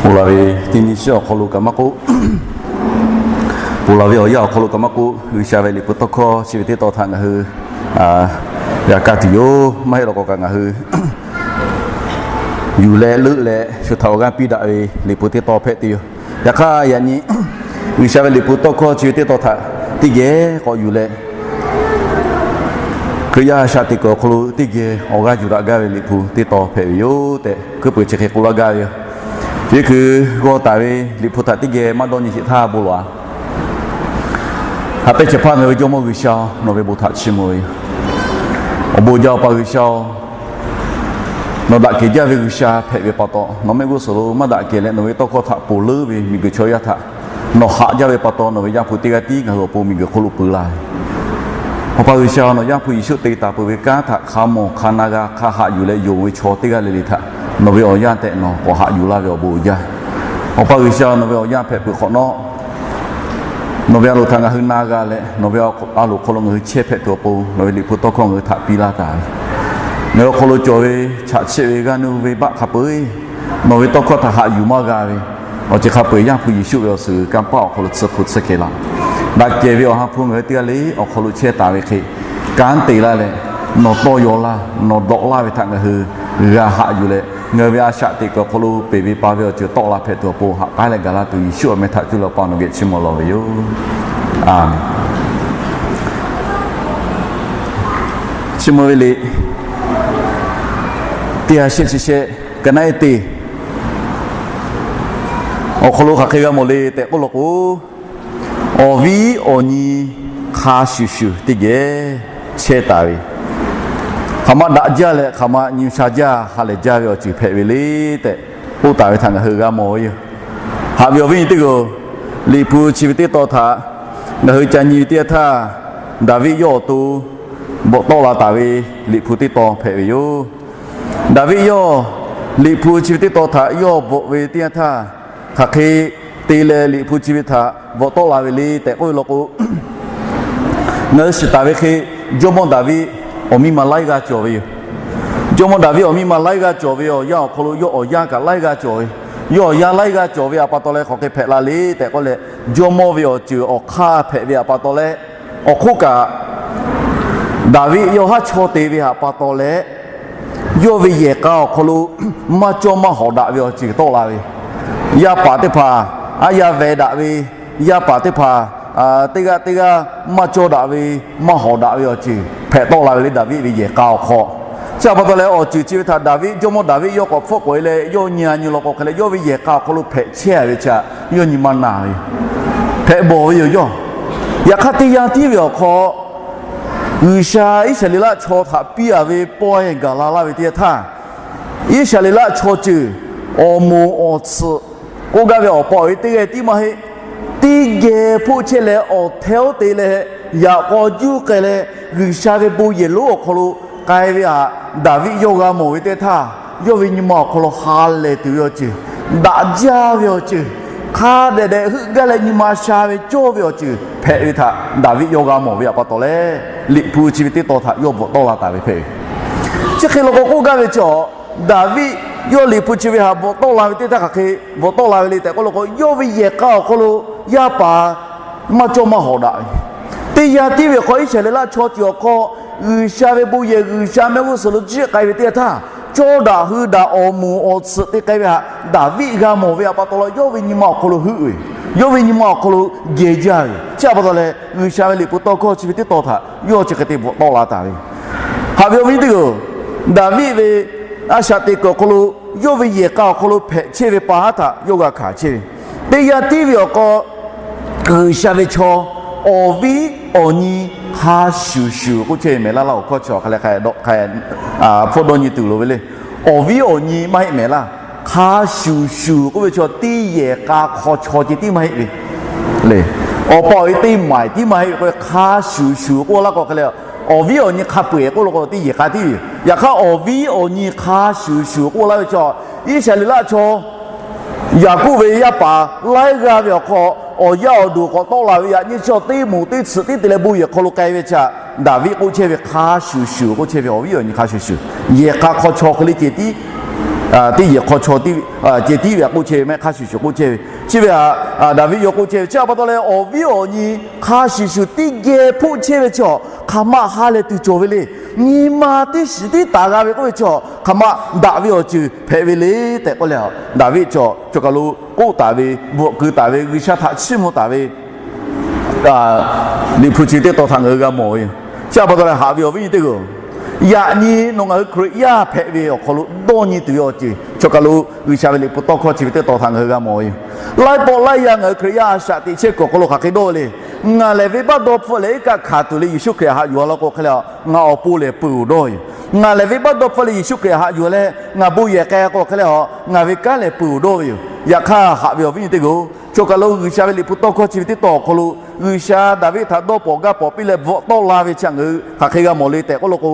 Ponˬ laˬ ve teˇ nyi shiˉ awˬ hk'aw lo kaꞈ maˇ k'oˆ, ponˬ laˬ ve awˬ yanˇ awˬ hk'aw lo kaꞈ maˇ k'oˆ, G'uiˬsha ve liꞈ hpu tawˇ hkawˇ chi ve teˇ tawn htaꞈ ngaˬ hui g'a kaˇ tuˬ yoˬ. Maˇ heˆ law k'o kaꞈ ngaˬ hui yuˬ leh leuˆ leh shu htaꞈ awˬ g'aˇ piˇ daꞈ ve liꞈ hpu teˇ tawn hpehꞈ tuˬ yoˬ. Yaꞈ hk'aˇ yaꞈ nyi G'uiˬsha ve liꞈ hpu tawˇ hkawˇ chi ve teˇ tawn htaꞈ teˇ geh k'awꞈ yuˬ leh, Hkriꞈ yaˇ shaꞈ teꞈ kuiˬ awˬ hk'aw lo teˇ geh awˬ g'aˇ yuˬ daꞈ gaˇ ve liꞈ hpu teˇ tawn hpehꞈ ve yoˬ tehꞈ, hkuiˉ puiˍ chi hk'e k'oˆ laˇ gaˇ ve yoˬ. Chi hk'e g'aw taˍ ve liꞈ hpu htaꞈ teˇ geh maˇ dawˇ nyi sheˍ htaˇ bon lawˬ-a. Haꞈ pehnˇ shehˍ hpaˇ ngaˬ ve Jawˇmawˇ G'uiˬsha-oˬ, nawˬ ve bon htaꞈ chiˇ mvuh ve yoˬ. Awˬ bon jaˇ Awˬ pa G'uiˬsha-oˬ, nawˬ daꞈ kehˬ jaˇ ve G'uiˬsha hpehꞈ ve pa taw, nawˬ mehˆ g'uˇ suhˍ lo maˇ daꞈ kehˬ leh nawˬ ve tawˇ hkawˇ htaꞈ ponˬ leuˉ ve miˬguiˬ chaw yaˇ htaꞈ nawˬ haꞈ jaˇ ve pa taw, nawˬ ve Yaˇ hpu teˇ g'aˇ tiˉ ngaˬ hui awˬ pon miˬguiˬ hk'oˆ lo peu laˇ ve Awˬ pa G'uiˬsha, nawˬ Yaˇ hpu Yeˍsuˆ te taˍ peuˬ ve kanˉ htaꞈ hk'a mawˬ hk'a na g'a hk'a haꞈ yuˬ leh yonˍ ve chaw teˇ g'aˇ le le htaꞈ nawˬ ve awˬ yanˇ tehꞈ nawˬ k'awꞈ haꞈ yuˬ laˇ ve awˬ bon uiˍ jaˇ. Awˬ pa G'uiˬsha, nawˬ ve awˬ yanˇ hpehꞈ peuˬ hk'awꞈ nawˉ, nawˬ ve a loˍ htaꞈ ngaˬ hui na g'a leh, nawˬ ve a loˍ hk'aw lo ngaˬ hui chehˇ hpehꞈ tuˬ awˬ pon nawˬ ve liꞈ hpu tawˇ hkawˇ ngaˬ hui htaꞈ piˇ laˇ taˍ ve Ngaˬ hui awˬ hk'aw lo cawˬ ve chaꞈ chiˆ ve g'aˇ nuˇ ve baˆ hk'a peu-eˬ nawˬ ve tawˇ hkawˇ htaꞈ haꞈ yuˬ maˇ g'a ve, awˬ ceuˬ hk'a peu-eˬ Yaˇ hpu Yeˍsuˆ ve awˬ suhˍ kanˇ paˆ awˬ hk'aw lo tsuhˇ hpu tsuhˇ hk'e laˇ. Daꞈ kehˬ ve Awˬ ha hpu ngaˬ hui teˇ g'aˇ le awˬ hk'aw lo chehˇ taˍ ve hk'e, kanˉ te laˇ leh, nawˬ tawˇ yaw laˇ, nawˬ dawꞈ laˇ ve htaꞈ ngaˬ hui g'a haꞈ yuˬ leh, ngaˬ hui ve a shaꞈ teꞈ kuiˬ awˬ hk'aw lo peˬ ve pa ve awˬ ceuˬ tawˆ la hpehꞈ tuˬ awˬ pon haꞈ k'aˉ leh gaˬ laˇ tuˬ Yeˍsuˆ awˬ meh htaꞈ cuˇ leh Awˬ pa nawˬ geh chiˇ mvuh lawˬ ve yoˬ. Aˬ, chiˇ mvuh ve liꞈ teˇ ha shehˆ chi shehˆ, ka naˉ eˉ teˇ awˬ hk'aw lo hk'aˬ hk'e g'a mawˬ le tehꞈ k'oˆ law k'o, awˬ viˉ awˬ nyi hk'a shuˍ shuˍ teˇ geh chehˇ taˍ ve, hk'aˬ ma daꞈ jaˇ leh hk'aˬ ma nyi sha jaˇ ha lehˬ jaˇ ve awˬ ceuˬ hpehꞈ ve le tehꞈ k'oˆ taˍ ve htaꞈ ngaˬ hui g'a mawˬ ve yoˬ. Haꞈ ve awˬ viˉ nyi teˇ g'aˇ-oˬ, liꞈ hpu chi ve teˇ tawn htaꞈ ngaˬ hui ca nyi ve teˇ yanˇ htaˇ, Daˍviˆ yawˇ awˬ to bvuhꞈ tawˆ la taˍ ve liꞈ hpu teˇ tawn hpehꞈ ve yoˬ. Daˍviˆ yawˇ liꞈ hpu chi ve teˇ tawn htaꞈ yawˇ bvuhꞈ ve teˇ yanˇ htaˇ, hk'aˬ hk'e te leh liꞈ hpu chi ve htaꞈ bvuhꞈ tawˆ la ve le tehꞈ k'oˆ ve law k'o, ngaˬ hui shiˍ taˍ ve hk'e, Jawˇmawˇ Daˍviˆ awˬ miˇ ma laiˉ g'aˇ cawˬ ve yoˬ. Jawˇmawˇ Daˍviˆ awˬ miˇ ma laiˉ g'aˇ cawˬ ve awˬ yanˇ awˬ hk'aw lo yawˇ awˬ yanˇ kaꞈ laiˉ g'aˇ cawˬ ve, yawˇ awˬ yanˇ laiˉ g'aˇ cawˬ ve htaꞈ pa taw leh hk'aˬ hk'e hpehꞈ la le tehꞈ k'oˆ leh, Jawˇmawˇ ve awˬ ceuˬ awˬ hk'aˇ hpehꞈ ve htaꞈ pa taw leh, awˬ hk'oˆ kaꞈ Daˍviˆ yawˇ haˉ chaw te ve htaꞈ pa taw leh, yawˇ ve yehˬ k'a awˬ hk'aw lo maˇ cawˇ maˇ hawˍ daꞈ ve awˬ ceuˬ tawˆ la ve, yaˇ paˍ teˇ hpaˍ aˉ yaˇ veh daꞈ ve, yaˇ paˍ teˇ hpaˍ teˇ g'aˇ teˇ g'aˇ maˇ cawˇ daꞈ ve, maˇ hawˍ daꞈ ve awˬ ceuˬ hpehꞈ tawˆ la ve le Daˍviˆ ve yehˬ k'a awˬ hk'aw. Chi htaꞈ pa taw leh awˬ ceuˬ chi ve htaꞈ Daˍviˆ, Jawˇmawˇ Daˍviˆ yawˇ k'awꞈ hpfuhˆ k'oꞈ e leh yawˇ nyi a nyi law k'o hk'e leh, yawˇ ve yehˬ k'a awˬ hk'aw lo hpehꞈ chehˇ ve chi htaꞈ yawˇ nyi ma naˬ ve, hpehꞈ bawˬ ve yoˬ yawˇ. Yaꞈ hk'aˇ teˇ yanˇ tiˉ ve awˬ hk'aw, G'uiˬsha Iˉsaˍreˍlaˆ chaw htaꞈ piˇ a ve pawehˇ gaˬ la laˇ ve teˇ yanˇ htaˇ, Iˉsaˍreˍlaˆ chaw ceuˬ awˬ moˍ awˬ tsuhꞈ k'oˆ gaˇ ve awˬ pa awˬ e teˇ g'aˇ tiˉ maˇ heˆ. Teˇ geh hpoˆ chehˇ leh awˬ htehˇ oˉ te leh, yaꞈ k'aw juˇ k'ai leh G'uiˬsha ve bon yehˬ lonˉ awˬ hk'aw lo k'ai ve htaꞈ Daˍviˆ yawˇ g'a mawˬ ve teˇ htaˇ, yawˇ ve nyi ma awˬ hk'aw lo ha lehˬ tuˬ ve awˬ ceuˬ, daꞈ jaˇ ve awˬ ceuˬ, hk'a dehꞈ dehꞈ heuˆ gaˇ leh nyi ma sha ve cawˇ ve awˬ ceuˬ hpehꞈ ve htaꞈ Daˍviˆ yawˇ g'a mawˬ ve htaꞈ pa taw leh, liꞈ hpu chi ve teˇ tawn htaꞈ yawˇ bvuhꞈ tawˆ la taˍ ve hpehꞈ ve. Chi hk'e law k'o k'oˆ gaˇ ve chi, Daˍviˆ yawˇ liꞈ hpu chi ve htaꞈ bvuhꞈ tawˆ la ve teˇ htaˇ hk'aˬ hk'e bvuhꞈ tawˆ la ve le tehꞈ k'oˆ law k'o, yawˇ ve yehˬ k'a awˬ hk'aw lo yaˇ paˍ maˇ cawˇ maˇ hawˍ daꞈ ve, teˇ yanˇ tiˉ ve awˬ hk'aw Iˉsaˍreˍlaˆ chaw ceuˬ awˬ hk'aw G'uiˬsha ve bon yehˬ G'uiˬsha mehˆ g'uˇ suhˍ lo jiˆ k'ai ve teˇ yanˇ htaˇ, cawˇ daꞈ hui daꞈ awˬ moˍ awˬ tsuhꞈ te k'ai ve htaꞈ Daˍviˆ g'a mawˬ ve htaꞈ pa taw leh, yawˇ ve nyi ma awˬ hk'aw lo heuˆ ve, yawˇ ve nyi ma awˬ hk'aw lo geh jaˇ ve chi htaꞈ pa taw leh, G'uiˬsha ve liꞈ hpu tawˇ hkawˇ chi ve teˇ tawn htaꞈ yawˇ chi hk'e te bvuhꞈ tawˆ la taˍ ve. Haꞈ ve awˬ viˉ teˇ g'aˇ-oˬ, Daˍviˆ ve a shaꞈ teꞈ kuiˬ awˬ hk'aw lo yawˇ ve yehˬ k'a awˬ hk'aw lo hpehꞈ chehˇ ve pa haˉ htaꞈ yawˇ g'a hkanˍ chehˇ ve. Teˇ yanˇ tiˉ ve awˬ hk'aw G'uiˬsha ve chaw awˬ viˉ awˬ nyi hk'a shuˍ shuˍ k'oˆ chehˇ ve mehˍ laˇ laˇ awˬ hkawˇ chi hk'a leh hpfuhˆ dawˇ nyi tuˬ loˍ ve le. Awˬ viˉ awˬ nyi maˇ heˆ mehˍ laˇ, hk'a shuˍ shuˍ k'oˆ ve chaw teˇ yehˬ k'a hk'aw chaw ceh tiˉ maˇ heˆ ve le. Awˬ pa awˬ e teˇ maˍ tiˉ maˇ heˆ ve k'o, hk'a shuˍ shuˍ k'oˆ laˇ k'o hk'e leh, awˬ viˉ awˬ nyi hk'a peu-eˬ k'oˆ law k'o teˇ yehˬ k'a tiˉ ve yoˬ. Yaꞈ hk'aˇ awˬ viˉ awˬ nyi hk'a shuˍ shuˍ k'oˆ laˇ ve chaw, Iˉsaˍreˍlaˆ chaw Yaˍkoˆ ve yaˇ paˍ laiˉ g'aˇ ve awˬ hk'aw awˬ yaˇ awˬ duˬ k'awꞈ tawˆ la ve yaꞈ nyi chi teˇ moˍ teˇ tsuhꞈ tiˉ te leh bon yehˬ hk'aw lo k'ai ve chi htaꞈ Daˍviˆ k'oˆ chehˇ ve hk'a shuˍ shuˍ k'oˆ chehˇ ve awˬ viˉ awˬ nyi hk'a shuˍ shuˍ. Yehˬ k'a hk'aw chaw hk'e le ceh tiˉ teˇ yehˬ hk'aw chaw ceh tiˉ ve a k'oˆ chehˇ ve mehˆ, hk'a shuˍ shuˍ k'oˆ chehˇ ve. Chi ve htaꞈ Daˍviˆ yawˇ k'oˆ chehˇ ve, chi htaꞈ pa taw leh awˬ viˉ awˬ nyi hk'a shuˍ shuˍ teˇ geh hpoˆ chehˇ ve chi awˬ hk'aˬ ma ha lehˬ tuˬ cawˬ ve le. Nyi ma teˇ shiˍ tiˉ taˍ g'a ve k'oˆ ve chi awˬ hk'aˬ ma daꞈ ve awˬ ceuˬ hpehꞈ ve le tehꞈ k'oˆ leh, Daˍviˆ chi awˬ cawˬ kaˬ lo k'oˆ taˍ ve, bvuhꞈ keu taˍ ve, G'uiˬsha htaꞈ chiˇ mvuh taˍ ve Liꞈ hpu chi teˇ tawn htaꞈ ngaˬ hui g'a mawˬ ve yoˬ. Chi htaꞈ pa taw leh haꞈ ve awˬ viˉ awˬ nyi teˇ hpaˍ-oˬ, yaꞈ nyi nawˬ ngaˬ hui Hkriꞈ yaˇ hpehꞈ ve awˬ hk'aw lo dawˇ nyi tuˬ ve awˬ ceuˬ chi awˬ hk'aw lo G'uiˬsha ve Liꞈ hpu tawˇ hkawˇ chi ve teˇ tawn htaꞈ ngaˬ hui g'a mawˬ ve yoˬ. Laiˉ pawˆ laiˉ yaˇ ngaˬ hui Hkriꞈ yaˇ a shaꞈ teꞈ chehˇ kuiˬ awˬ hk'aw lo hk'aˬ hk'e dawˇ ve le. Ngaˬ lehˬ venˇbaˆ dawˇ hpfuhˆ leh iˉ kaˆ hkanˍ tuˬ le, Yeˍsuˆ Hkriꞈ haꞈ yuˬ a law k'o hk'e leh, ngaˬ awˬ pon lehˬ peuˬ-oˬ dawˇ ve yoˬ. Ngaˬ lehˬ venˇbaˆ dawˇ hpfuhˆ leh Yeˍsuˆ Hkriꞈ haꞈ yuˬ leh ngaˬ bon yehˬ k'ai k'o hk'e leh, ngaˬ ve kanˉ lehˬ peuˬ-oˬ dawˇ ve yoˬ. Yaꞈ hk'aˇ haꞈ ve awˬ viˉ awˬ nyi teˇ hpaˍ-oˬ, chi awˬ hk'aw lo G'uiˬsha ve Liꞈ hpu tawˇ hkawˇ chi ve teˇ tawn awˬ hk'aw lo G'uiˬsha Daˍviˆ htaꞈ dawˇ pawnˍ gaˇ pawnˍ piˇ leh bvuhꞈ tawˆ la ve chi htaꞈ ngaˬ hui hk'aˬ hk'e g'a mawˬ le tehꞈ k'oˆ law k'o,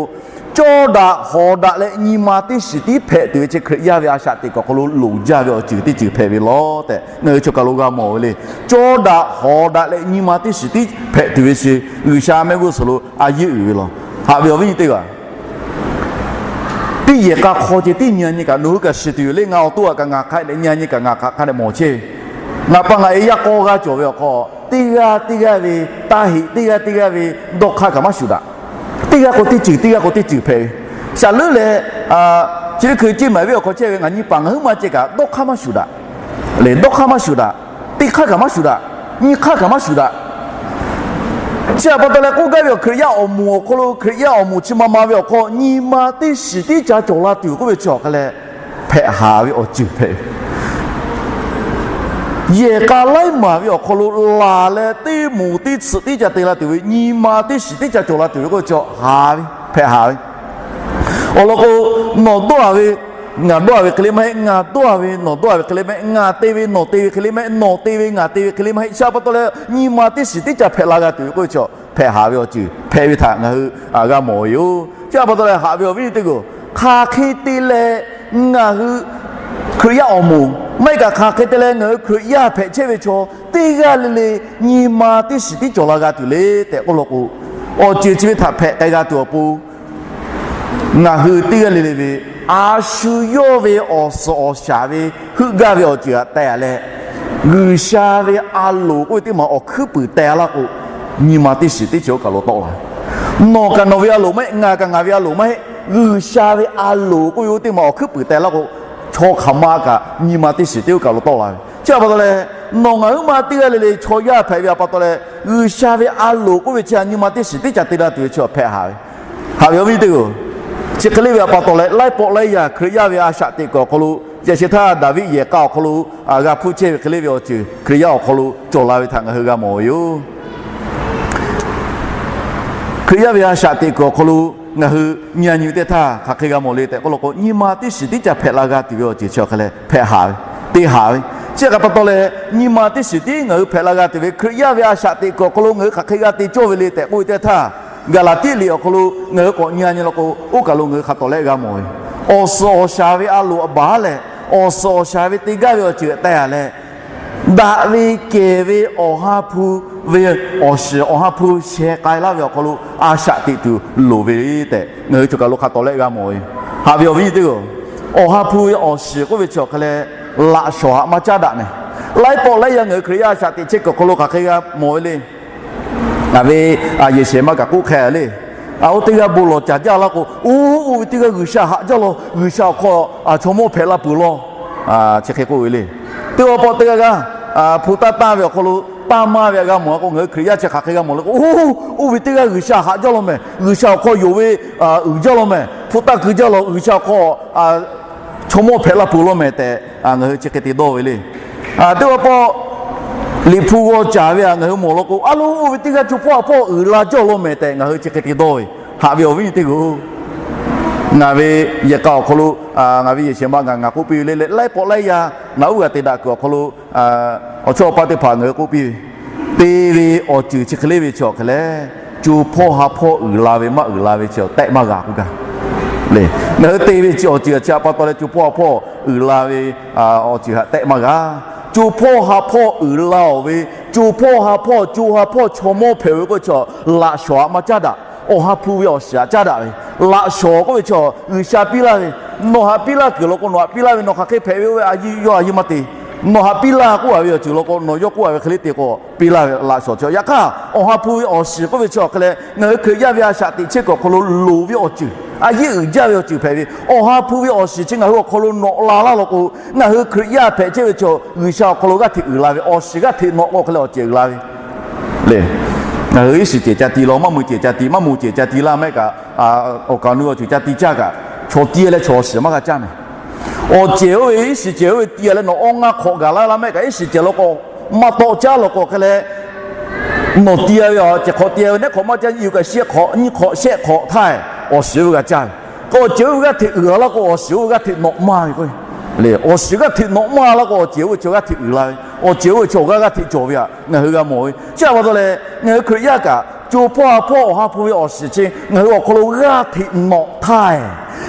cawˇ daꞈ hawˍ daꞈ leh nyi ma teˇ shiˍ tiˉ hpehꞈ tuˬ ve chi Hkriꞈ yaˇ ve a shaꞈ teꞈ kuiˬ awˬ hk'aw lo loˍ jaˇ ve awˬ ceuˬ teˇ ceuˬ hpehꞈ ve law tehꞈ ngaˬ hui chi awˬ hk'aw lo g'a mawˬ ve le. Cawˇ daꞈ hawˍ daꞈ leh nyi ma teˇ shiˍ tiˉ hpehꞈ tuˬ ve chi G'uiˬsha mehˆ g'uˇ suhˍ lo a yeˇ uiˍ ve law. Haꞈ ve awˬ viˉ awˬ nyi teˇ hpaˍ, teˇ yehˬ k'a hk'aw ceh tiˉ nyi a nyi kaꞈ nawˬ hui kaꞈ shiˍ tuˬ yoˬ le. Ngaˬ awˬ to aꞈ kaꞈ ngaˬ hk'a dehꞈ nyi a nyi kaꞈ ngaˬ hk'a dehꞈ mawˬ chehˇ ve. Ngaˬ pa ngaˬ e yaˇ k'awˇ g'aˇ cawˬ ve awˬ hk'aw, teˇ g'aˇ teˇ g'aˇ ve taˇ heꞈ, teˇ g'aˇ teˇ g'aˇ ve dawˇ hk'aˇ kaꞈ maˇ shuˍ daꞈ. Teˇ g'aˇ k'o teˇ ceuˬ, teˇ g'aˇ k'o teˇ ceuˬ hpehꞈ ve. Shaˍ leuˉ leh, chi teˇ hkui Ceˇ mehˍ venˇ awˬ hk'aw chehˇ ve ngaˬ nyi paˍ ngaˬ huiˉ ma ceh kaꞈ dawˇ hk'aˇ maˇ shuˍ daꞈ. Lehˬ dawˇ hk'aˇ maˇ shuˍ daꞈ. Teˇ hk'aˇ kaꞈ maˇ shuˍ daꞈ. Nyi hk'aˇ kaꞈ maˇ shuˍ daꞈ. Chi htaꞈ pa taw leh k'oˆ gaˇ ve awˬ Hkriꞈ yaˇ awˬ moˍ awˬ hk'aw lo Hkriꞈ yaˇ awˬ moˍ chi ma ma ve awˬ hk'aw nyi ma teˇ shiˍ tiˉ ca cawˬ la tuˬ k'oˆ ve chi awˬ hk'a leh hpehꞈ haˍ ve awˬ ceuˬ hpehꞈ ve. Yehˬ k'a laiˉ maˬ ve awˬ hk'aw lo laˬ leh teˇ moˍ teˇ tsuhꞈ tiˉ ca te la tuˬ ve, nyi ma teˇ shiˍ tiˉ ca cawˬ la tuˬ ve k'oˆ ve chi hpehꞈ haˍ ve. Awˬ lawn k'o, nawˬ dawˇ a ve, ngaˬ dawˇ a ve hk'e le maˇ heˆ, ngaˬ dawˇ a ve nawˬ dawˇ a ve hk'e le maˇ heˆ, ngaˬ te ve nawˬ te ve hk'e le maˇ heˆ, nawˬ te ve ngaˬ te ve hk'e le maˇ heˆ. Chi htaꞈ pa taw leh nyi ma teˇ shiˍ tiˉ ca hpehꞈ la g'a tuˬ ve k'oˆ ve chi hpehꞈ haˍ ve awˬ ceuˬ hpehꞈ ve htaꞈ ngaˬ hui g'a mawˬ ve yoˬ. Chi htaꞈ pa taw leh haꞈ ve awˬ viˉ teˇ hpaˍ-oˬ, hk'aˬ hk'e te leh ngaˬ hui Hkriꞈ yaˇ awˬ moˍ maˇ heˆ kaꞈ hk'aˬ hk'e te leh ngaˬ hui Hkriꞈ yaˇ hpehꞈ chehˇ ve chaw teˇ g'aˇ le le nyi ma teˇ shiˍ tiˉ cawˬ la g'a tuˬ le tehꞈ k'oˆ law k'o, awˬ ceuˬ chi ve htaꞈ hpehꞈ k'ai g'a tuˬ awˬ pon ngaˬ hui teˇ g'aˇ le le ve a shu yawˇ ve awˬ suhˍ awˬ shaˍ ve heuˆ gaˇ ve awˬ ceuˬ htaꞈ teh a leh, G'uiˬsha ve a loˍ k'oˆ ve teˇ maˬ awˬ hkuiˉ puiˍ teh laˇ k'o, nyi ma teˇ shiˍ teˇ cawˬ oˇ kaˬ lo tawˆ la. Nawˬ kaꞈ nawˬ ve a loˍ maˇ heˆ, ngaˬ kaꞈ ngaˬ ve a loˍ maˇ heˆ, G'uiˬsha ve a loˍ k'oˆ ve oˇ teˇ maˬ awˬ hkuiˉ puiˍ teh laˇ k'o, chaw hk'aˬ ma kaꞈ nyi ma teˇ shiˍ teˇ oˇ kaˬ lo tawˆ la ve. Chi htaꞈ pa taw leh, nawˬ ngaˬ huiˉ ma teˇ g'aˇ le le chaw yaˇ hpehꞈ ve htaꞈ pa taw leh, G'uiˬsha ve a loˍ k'oˆ ve chi nyi ma teˇ shiˍ tiˉ ca te la tuˬ ve chi hpehꞈ haˍ ve. Haꞈ ve awˬ viˉ teˇ hpaˍ-oˬ, chi hk'e le ve htaꞈ pa taw leh laiˉ pawˆ laiˉ yaˇ Hkriꞈ yaˇ ve a shaꞈ teꞈ kuiˬ awˬ hk'aw lo, yaꞈ sheh htaˇ Daˍviˆ yehˬ k'a awˬ hk'aw lo g'a hpuˇ chehˇ ve hk'e le ve awˬ ceuˬ Hkriꞈ yaˇ awˬ hk'aw lo cawˬ la ve htaꞈ ngaˬ hui g'a mawˬ ve yoˬ. Hkriꞈ yaˇ ve a shaꞈ teꞈ kuiˬ awˬ hk'aw lo ngaˬ hui nyi a nyi ve teˇ htaˇ hk'aˬ hk'e g'a mawˬ le tehꞈ k'oˆ law k'o, nyi ma teˇ shiˍ tiˉ ca hpehꞈ la g'a tuˬ ve awˬ ceuˬ chi hk'e leh hpehꞈ haˍ ve, te haˍ ve. Chi htaꞈ pa taw leh, nyi ma teˇ shiˍ tiˉ ngaˬ hui hpehꞈ la g'a tuˬ ve Hkriꞈ yaˇ ve a shaꞈ teꞈ kuiˬ awˬ hk'aw lo ngaˬ hui hk'aˬ hk'e g'a te cawˇ ve le tehꞈ k'oˆ ve teˇ htaˇ, Gaˍlaˍtiˆ liꞈ awˬ hk'aw lo ngaˬ hui k'awꞈ nyi a nyi law k'o, oˇ kaˬ lo ngaˬ hui hk'a tawˍ leh g'a mawˬ ve, awˬ suhˍ awˬ shaˍ ve a loˍ a baˬ leh, awˬ suhˍ awˬ shaˍ ve te gaˇ ve awˬ ceuˬ teh a leh, daꞈ ve kehˬ ve Awˬ ha hpu ve awˬ shiˍ Awˬ ha hpu sheh k'ai laˇ ve awˬ hk'aw lo a shaꞈ teꞈ tuˬ loˍ ve tehꞈ ngaˬ hui choˬ kaˬ lo hk'a tawˍ leh g'a mawˬ ve. Haꞈ ve awˬ viˉ teˇ hpaˍ-oˬ, Awˬ ha hpu ve awˬ shiˍ k'oˆ ve chi awˬ hk'e leh laꞈ shawˍ htaꞈ maˇ caˉ daꞈ mehˍ. Laiˉ pawˆ laiˉ yaˇ ngaˬ hui Hkriꞈ yaˇ a shaꞈ teꞈ chehˇ kuiˬ awˬ hk'aw lo hk'aˬ hk'e g'a mawˬ ve le. Ngaˬ ve yehˬ shehˍ ma kaꞈ k'oˆ hk'e le. Oˇ teˇ g'aˇ bon lawˬ caˍ jaˇ laˇ k'o, oˇ, oˇ ve teˇ g'aˇ G'uiˬsha haꞈ jaˇ law, G'uiˬsha awˬ hk'aw chaw mawˇ hpehꞈ la peuˬ law, chi hk'e k'oˆ ve le. Teˇ g'aˇ pawˆ teˇ g'aˇ g'aˇ hpu taˇ tanˇ ve awˬ hk'aw lo tanˇ maˇ ve htaꞈ g'a mawˬ k'o, ngaˬ hui Hkriꞈ yaˇ chi hk'aˬ hk'e g'a mawˬ le k'o, oˇ, oˇ ve teˇ g'aˇ G'uiˬsha haꞈ jaˇ law mehˍ, G'uiˬsha awˬ hk'aw yonˍ ve uiˍ jaˇ law mehˍ, hpu taˇ keu jaˇ law, G'uiˬsha awˬ hk'aw chaw mawˇ hpehꞈ la peuˬ law mehˍ tehꞈ ngaˬ hui chi hk'e te dawˇ ve le. Teˇ g'aˇ pawˆ liꞈ hpu g'aw caˍ ve htaꞈ ngaˬ hui mawˬ law k'o, a lo, oˇ ve teˇ g'aˇ co hpawˇ ha hpawˇ uiˍ la jaˇ law mehˍ tehꞈ ngaˬ hui chi hk'e te dawˇ ve. Haꞈ ve awˬ viˉ teˇ g'aˇ-oˬ, ngaˬ ve yehˬ k'a awˬ hk'aw lo, ngaˬ ve yehˬ shehˍ ma ngaˬ ngaˬ k'oˆ piˇ ve le leh, laiˉ pawˆ laiˉ yaˇ ngaˬ uˉ g'a te daꞈ kuiˬ awˬ hk'aw lo awˬ chawˇ awˬ paˇ teˇ hpaˍ ngaˬ hui k'oˆ piˇ ve, te ve awˬ ceuˬ chi hk'e le ve chi awˬ hk'e leh, co hpawˇ ha hpawˇ uiˍ la ve maˇ uiˍ la ve chi tehˆ maˇ g'a k'oˆ gaˇ le. Ngaˬ hui te ve chi awˬ ceuˬ chi htaꞈ pa taw leh co hpawˇ ha hpawˇ uiˍ la ve awˬ ceuˬ htaꞈ tehˆ maˇ g'a. Co hpawˇ ha hpawˇ uiˍ la awˬ ve, co hpawˇ ha hpawˇ co ha hpawˇ chaw mawˇ hpehꞈ ve k'oˆ ve chi laꞈ shawˍ htaꞈ maˇ caˉ daꞈ. Awˬ ha hpu ve awˬ shiˍ htaꞈ caˉ daꞈ ve. Laꞈ shawˍ k'oˆ ve chi G'uiˬsha piˇ laˇ ve Nawˬ haꞈ piˇ laˇ kuiˬ law k'o, nawˬ haꞈ piˇ laˇ ve nawˬ hk'aˬ hk'e hpehꞈ ve oˇ ve a yawˇ a yawˇ maˇ te. Nawˬ haꞈ piˇ laˇ k'oˆ a ve awˬ ceuˬ law k'o, nawˬ yawˇ k'oˆ a ve hk'e le te k'o, piˇ laˇ ve laꞈ shawˍ chi. Yaꞈ hk'aˇ, awˬ ha hpu ve awˬ shiˍ k'oˆ ve chi awˬ hk'e leh, ngaˬ hui Hkriꞈ yaˇ ve a shaꞈ teꞈ chehˇ kuiˬ awˬ hk'aw lo loˍ ve awˬ ceuˬ, a yehˉ uiˍ jaˇ ve awˬ ceuˬ hpehꞈ ve, awˬ ha hpu ve awˬ shiˍ chi ngaˬ hui awˬ hk'aw lo nawꞈ la laˇ law k'o, ngaˬ hui Hkriꞈ yaˇ hpehꞈ chehˇ ve chaw G'uiˬsha awˬ hk'aw lo g'aˇ hteꞈ uiˍ la ve, awˬ shiˍ g'aˇ hteꞈ nawꞈ k'o hk'e leh awˬ cehˬ uiˍ la ve le. Ngaˬ hui iˉ shiˍ cehˬ ca ti law, maˇ mui cehˬ ca ti, maˇ mui cehˬ ca ti laˇ mehˆ kaꞈ, awˬ kaˍ awˬ nu awˬ ceuˬ ca ti caˇ kaꞈ, chaw ti leh chaw awˬ shiˍ maˇ g'a caˇ mehˍ. Awˬ cehˬ oˇ ve, iˉ shiˍ cehˬ oˇ ve ti a leh nawˬ awˇ ngaˇ hk'awꞈ gaˬ laˇ laˇ mehˆ kaꞈ, iˉ shiˍ cehˬ law k'o, maˇ tawˆ caˉ law k'o hk'e leh, nawˬ ti a ve awˬ cehˬ hk'awꞈ ti a ve nehˉ hk'awꞈ maˇ caˇ, nyiˇ hk'awꞈ shehˆ hk'awꞈ, nyiˇ hk'awꞈ shehˆ hk'awꞈ htaˇ, awˬ shiˍ oˇ ve g'a caˇ ve. K'o awˬ cehˬ oˇ ve g'aˇ hteꞈ uiˍ a laˇ k'o, awˬ shiˍ oˇ ve g'aˇ hteꞈ nawꞈ maˇ ve k'o, awˬ shiˍ g'aˇ hteꞈ nawꞈ maˇ laˇ k'o, awˬ cehˬ oˇ ve chaw g'aˇ hteꞈ uiˍ la ve, awˬ cehˬ oˇ ve chaw awˬ g'aˇ g'aˇ hteꞈ cawˬ ve htaꞈ ngaˬ hui g'a mawˬ ve. Chi htaꞈ pa taw leh, ngaˬ hui Hkriꞈ yaˇ kaꞈ co hpawˇ ha hpawˇ awˬ ha hpu ve awˬ shiˍ chi ngaˬ hui awˬ hk'aw lo g'aˇ hteꞈ nawꞈ htaˇ,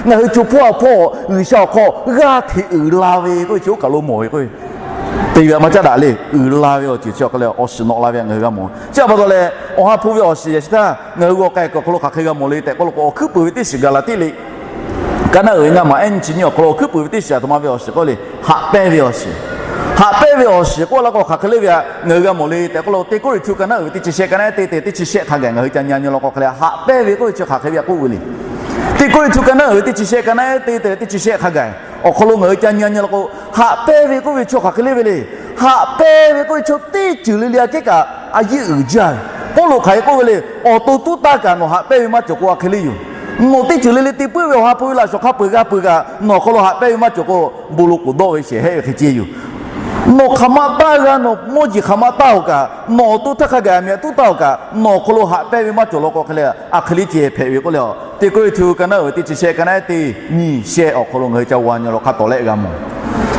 ngaˬ hui co hpawˇ ha hpawˇ G'uiˬsha awˬ hk'aw g'aˇ hteꞈ uiˍ la ve k'oˆ ve chi oˇ kaˬ lo mawˬ ve k'o, te ve a maˇ caˉ daꞈ le. Uiˍ la ve awˬ ceuˬ chi awˬ hk'e leh awˬ shiˍ nawꞈ la ve ngaˬ hui g'a mawˬ. Chi htaꞈ pa taw leh, awˬ ha hpu ve awˬ shiˍ yaꞈ shi htaˇ ngaˬ hui g'aw k'ai kuiˬ awˬ hk'aw lo hk'aˬ hk'e g'a mawˬ le tehꞈ k'oˆ law k'o, awˬ hkuiˉ puiˍ ve teˇ shiˍ gaˬ laˬ teˇ le. Ka naˉ uiˍ ve ngaˇ maˬ ehˉ nyi chi nyi awˬ hk'aw lo awˬ hkuiˉ puiˍ ve teˇ shiˍ aˬ htoꞈ ma ve awˬ shiˍ k'oˆ le, haꞈ pehnˇ ve awˬ shiˍ. Haꞈ pehnˇ ve awˬ shiˍ k'oˆ law k'o hk'aˬ hk'e le ve htaꞈ ngaˬ hui g'a mawˬ le tehꞈ k'oˆ law k'o, Teˇ Kawˇrenˍhtuˆ ka naˉ uiˍ ve teˇ chi shehˆ ka naˉ ehˉ teˇ te teˇ chi shehˆ hk'a gaˬ ngaˬ hui ca nyi nyi law k'o hk'e le, haꞈ pehnˇ ve k'oˆ ve chi hk'aˬ hk'e ve htaꞈ k'oˆ ve le. Teˇ Kawˇrenˍhtuˆ ka naˉ uiˍ ve teˇ chi shehˆ ka naˉ ehˉ teˇ te teˇ chi shehˆ hk'a gaˬ awˬ hk'aw lo ngaˬ hui ca nyi nyi law k'o, haꞈ pehnˇ ve k'oˆ ve chaw hk'aˬ hk'e le ve le. Haꞈ pehnˇ ve k'oˆ ve chaw teˇ ceuˬ le le aꞈ kehˉ kaꞈ a yehˉ uiˍ jaˇ ve. Pawˇluꞈ hk'aˬ hk'e k'oˆ ve le, awˬ to tuˉ taˇ kaꞈ nawˬ haꞈ pehnˇ ve maˇ cawˬ k'o a hk'e le yoˬ. Nawˬ teˇ ceuˬ le le te puiˉ ve awˬ ha hpu ve laꞈ shawˍ hk'a peu-eˬ g'a peu-eˬ kaꞈ nawˬ awˬ hk'aw lo haꞈ pehnˇ ve maˇ cawˬ k'o, bon lo k'oˍ dawˆ ve shehˍ hehˆ ve hk'e ceh yoˬ. Nawˬ hk'aˬ ma taˇ g'a, nawˬ mawˇ jeˬ hk'aˬ ma taˇ-oˬ kaꞈ, nawˬ awˬ to htaˇ hk'a gaˬ a miꞈ a tuˉ taˇ-oˬ kaꞈ, nawˬ awˬ hk'aw lo haꞈ pehnˇ ve maˇ cawˬ law k'o hk'e le, a hk'e le ceh hpehꞈ ve k'oˆ le. Teˇ Kawˇrenˍhtuˆ ka naˉ uiˍ ve teˇ chi shehˆ ka naˉ ehˉ teˇ nyi shehˆ awˬ hk'aw lo ngaˬ hui ca g'a nyi law hk'a tawˍ lehˆ g'a mawˬ.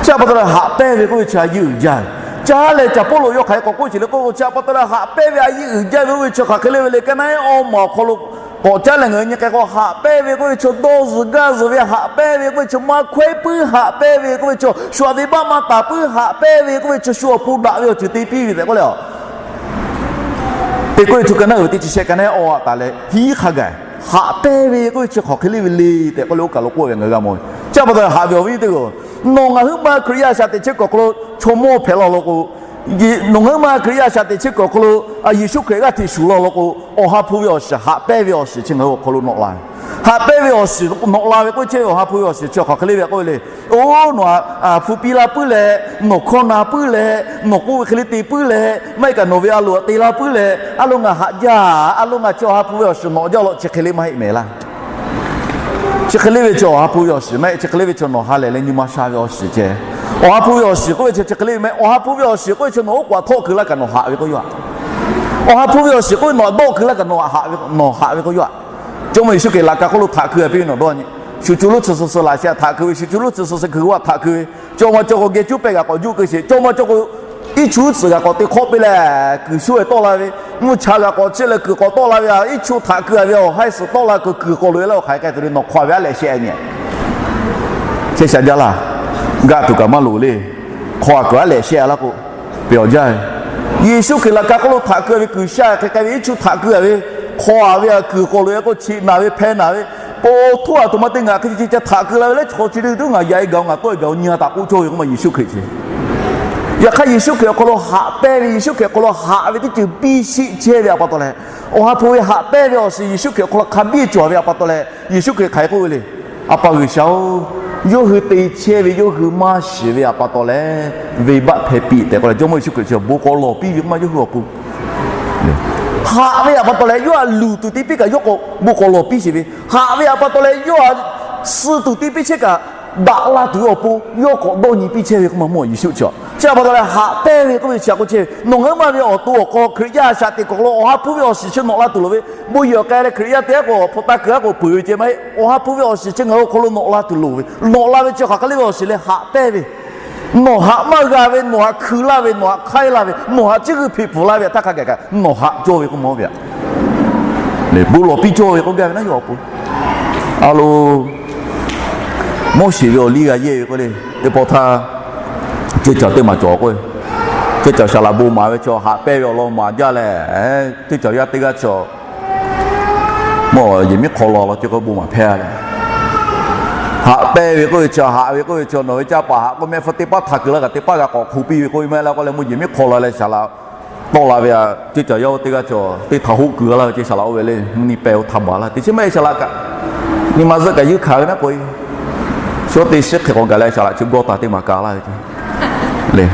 Chi htaꞈ pa taw leh haꞈ pehnˇ ve k'oˆ ve chi a yehˉ uiˍ jaˇ ve. Caˇ leh caˬ Pawˇluꞈ yawˇ hk'aˬ hk'e k'awꞈ k'oˆ ve le k'oˆ k'o, chi htaꞈ pa taw leh haꞈ pehnˇ ve a yehˉ uiˍ jaˇ ve oˇ ve chi hk'aˬ hk'e le ve le. Ka naˉ ehˉ awˇ maˬ awˬ hk'aw lo k'awꞈ caˉ leh ngaˬ hui nyi k'ai k'o, haꞈ pehnˇ ve k'oˆ ve chaw dawˇ zuhˬ gaˇ zuhˬ ve haꞈ pehnˇ ve k'oˆ ve chaw maˇ hkawehˉ puiˉ haꞈ pehnˇ ve k'oˆ ve chaw shu aꞈ ve baˆ maˇ taˍ puiˉ haꞈ pehnˇ ve k'oˆ ve chaw shu awˬ pon daꞈ ve awˬ ceuˬ te piˇ ve tehꞈ k'oˆ le. Teˇ Kawˇrenˍhtuˆ ka naˉ uiˍ ve teˇ chi shehˆ ka naˉ ehˉ awˇ a taˍ leh hiˉ hk'a gaˬ haꞈ pehnˇ ve k'oˆ ve chi hk'aˬ hk'e le ve le tehꞈ k'oˆ le, oˇ kaˬ lo k'oˆ ve ngaˬ hui g'a mawˬ ve. Chi htaꞈ pa taw haꞈ ve awˬ viˉ teˇ g'aˇ, nawˬ ngaˬ huiˉ ma Hkriꞈ yaˇ shaꞈ teꞈ chehˇ kuiˬ awˬ hk'aw lo chaw mawˇ hpehꞈ law law k'o, nawˬ ngaˬ huiˉ ma Hkriꞈ yaˇ shaꞈ teꞈ chehˇ kuiˬ awˬ hk'aw lo Yeˍsuˆ Hkriꞈ g'aˇ hteꞈ shuˍ law law k'o, awˬ ha hpu ve awˬ shiˍ, haꞈ pehnˇ ve awˬ shiˍ chi ngaˬ hui awˬ hk'aw lo nawꞈ la ve. Haꞈ pehnˇ ve awˬ shiˍ nawꞈ la ve k'oˆ chehˇ ve awˬ ha hpu ve awˬ shiˍ chi hk'aˬ hk'e le ve k'oˆ ve le. Oˇ, nawˬ hpu piˇ laˇ puiˉ leh, nawˬ hkawˇ na puiˉ leh, nawˬ k'oˆ ve hk'e le te puiˉ leh, maˇ heˆ kaꞈ nawˬ ve a loˍ te laˇ puiˉ leh, a lo ngaˬ haꞈ jaˇ, a lo ngaˬ chi awˬ ha hpu ve awˬ shiˍ nawꞈ jaˇ law chi hk'e le maˇ heˆ mehˍ laˇ. Chi hk'e le ve chi awˬ ha hpu ve awˬ shiˍ mehˆ, chi hk'e le ve chi nawˬ ha lehˬ leh nyi ma sha ve awˬ shiˍ ceh. Awˬ ha hpu ve awˬ shiˍ k'oˆ ve chi chi hk'e le ve mehˆ. Awˬ ha hpu ve awˬ shiˍ k'oˆ ve chi nawˬ oˉ k'oˍ aꞈ htawˆ keu laˇ kaꞈ nawˬ haꞈ ve k'oˆ yaˇ. Awˬ ha hpu ve awˬ shiˍ k'oˆ ve nawˬ aꞈ dawˆ keu laˇ kaꞈ nawˬ haꞈ ve k'oˆ yaˇ. Jawˇmawˇ Yeˍsuˆ Hkriꞈ laꞈ ka hk'oˆ lo htaꞈ keu a piˇ ve nawˬ dawˇ nyi. Shuˍ cuˬ lo tsuhˍ suhˍ suhˍ laꞈ sheh htaꞈ htaꞈ keu ve, shuˍ cuˬ lo tsuhˍ suhˍ suhˍ kuiˬ g'aˇ htaꞈ keu ve, caw ma caw k'o geh cuˉ pehˇ g'a k'awꞈ juˆ keu sheˍ. Caw ma caw k'o iˉ chu tsuhˍ g'a k'awꞈ te hk'awˆ piˇ leh kuiˬ shuˉ ve tawˆ la ve, mvuhˇ cha g'a k'awꞈ chehˇ leh kuiˬ k'awꞈ tawˆ la ve, iˉ chu htaꞈ keu a ve awˬ haiˉ suhˍ tawˆ la kuiˬ kuiˬ k'awꞈ loꞈ e leh awˬ hk'aˬ hk'e te le nawˬ hk'aw a ve a lehꞈ sheh nyi. Chehˇ sha jaˇ laˇ. Gaˆ tuˬ kaꞈ maˇ loˍ le. Hk'aw a kuiˬ a lehꞈ sheh laˇ k'o, pehˬ awˬ jaˇ ve. Yeˍsuˆ Hkriꞈ laꞈ ka hk'oˆ lo htaꞈ keu a ve kuiˬ sha hk'e k'ai ve iˉ chu htaꞈ keu a ve, hk'aw a ve a kuiˬ k'awꞈ loꞈ e k'o chi naˬ ve hpeh naˬ ve, po htoˇ a htoꞈ ma te ngaˬ hk'e ce ce ca htaꞈ keu la ve leh chaw chi le tuˬ ngaˬ yaꞈ e gaˬ-oˬ ngaˬ tawˆ e gaˬ-oˬ nyi a taꞈ k'oˆ cawˇ ve k'oˆ ma Yeˍsuˆ Hkriꞈ ce. Yaꞈ hk'aˇ Yeˍsuˆ Hkriꞈ awˬ hk'aw lo haꞈ pehnˇ ve, Yeˍsuˆ Hkriꞈ awˬ hk'aw lo haꞈ ve teˇ ceuˬ piˇ sheˆ chehˇ ve a pa taw leh, awˬ ha hpu ve haꞈ pehnˇ ve awˬ shiˍ Yeˍsuˆ Hkriꞈ awˬ hk'aw lo hk'a biˇ cawˬ ve a pa taw leh, Yeˍsuˆ Hkriꞈ hk'aˬ hk'e k'oˆ ve le. A pa G'uiˬsha-oˬ, yawˇ hui te chehˇ ve yawˇ hui maˇ shiˍ ve a pa taw leh, venˇbaˆ hpehˇ piˇ tehꞈ k'oˆ leh Jawˇmawˇ Yeˍsuˆ Hkriꞈ chi bon k'awꞈ lawˬ piˇ ve k'oˆ ma yawˇ hui awˬ pon haꞈ ve a pa taw leh, yawˇ htaꞈ luˬ tuˬ te piˇ kaꞈ yawˇ k'awꞈ bon k'awꞈ lawˬ piˇ sheˍ ve, haꞈ ve a pa taw leh yawˇ htaꞈ suh tuˬ te piˇ chehˇ kaꞈ daꞈ la tuˬ ve awˬ pon yawˇ k'awꞈ dawˇ nyi piˇ chehˇ ve k'oˆ ma mawˇ Yeˍsuˆ chi. Chi a pa taw leh haꞈ pehnˇ ve k'oˆ ve chi a k'oˆ chehˇ ve, nawˬ ngaˬ hui ma ve awˬ to awˬ hk'aw Hkriꞈ yaˇ shaꞈ teꞈ kuiˬ awˬ hk'aw lo awˬ ha hpu ve awˬ shiˍ chi nawꞈ la tuˬ loˍ ve, bon yehˬ awˬ k'ai leh Hkriꞈ yaˇ te aˉ k'o hpu taˇ keu aˉ k'o peuˬ ve ceh maˇ heˆ. Awˬ ha hpu ve awˬ shiˍ chi ngaˬ hui awˬ hk'aw lo nawꞈ la tuˬ loˍ ve, nawꞈ la ve chi hk'aˬ hk'e le ve awˬ shiˍ leh haꞈ pehnˇ ve, nawˬ haꞈ maˇ g'a ve, nawˬ haꞈ hkui laˇ ve, nawˬ haꞈ hk'aiˉ laˇ ve, nawˬ haꞈ chiˇ g'uiˇ hpeꞈ pfuhˍ laˇ ve htaˇ hk'a gaˬ kaꞈ nawˬ haꞈ cawˇ ve k'oˆ ma ve a. Bon lawˬ piˇ cawˇ ve k'oˆ gaˇ ve naˉ yawˇ awˬ pon. A lo, Moˉseˍ ve awˬ liˇ g'a yehˇ ve k'oˆ le, teˇ pawˆ htaˇ, ceˇ cawˬ teˇ maˬ cawˬ k'o, ceˇ cawˬ saˍ laꞈ bon maˍ ve chaw haꞈ pehnˇ ve awˬ lawn maˍ jaˇ leh, ceˇ cawˬ yaˇ teˇ g'aˇ chaw mawˇ yehˬ miˉ hk'aw law law ce k'o bon maˍ hpehˇ a leh, Haꞈ pehnˇ ve k'oˆ ve chi, haꞈ ve k'oˆ ve chi, nawˬ ve caˇ paˍ haꞈ k'oˆ mehˆ hpfuhˇ teˇ paˉ htaꞈ keu laˇ kaꞈ teˇ paˉ g'a k'awꞈ hk'o piˇ ve k'oˆ ve maˇ heˆ laˇ k'oˆ leh, mvuhˇ jeˬ miˉ hk'aw la leh saˍ laꞈ tawˆ la ve a, teˇ caˬ yaˇ teˇ g'aˇ chi teˇ htaꞈ hoˆ keu laˇ ve ce saˍ laꞈ oˇ ve le, mvuhˇ nyi pehˬ-oˬ htaꞈ baˬ laˇ te chi maˇ heˆ saˍ laꞈ kaꞈ, nyi ma zuhˆ kaꞈ yeunˇ hkanˍ ve naˉ k'o, shawˉ teˇ shiˉ hk'e k'awꞈ gaˬ leh saˍ laꞈ chi gawˇ taˍ teˇ maˬ ka laˇ ve ce le.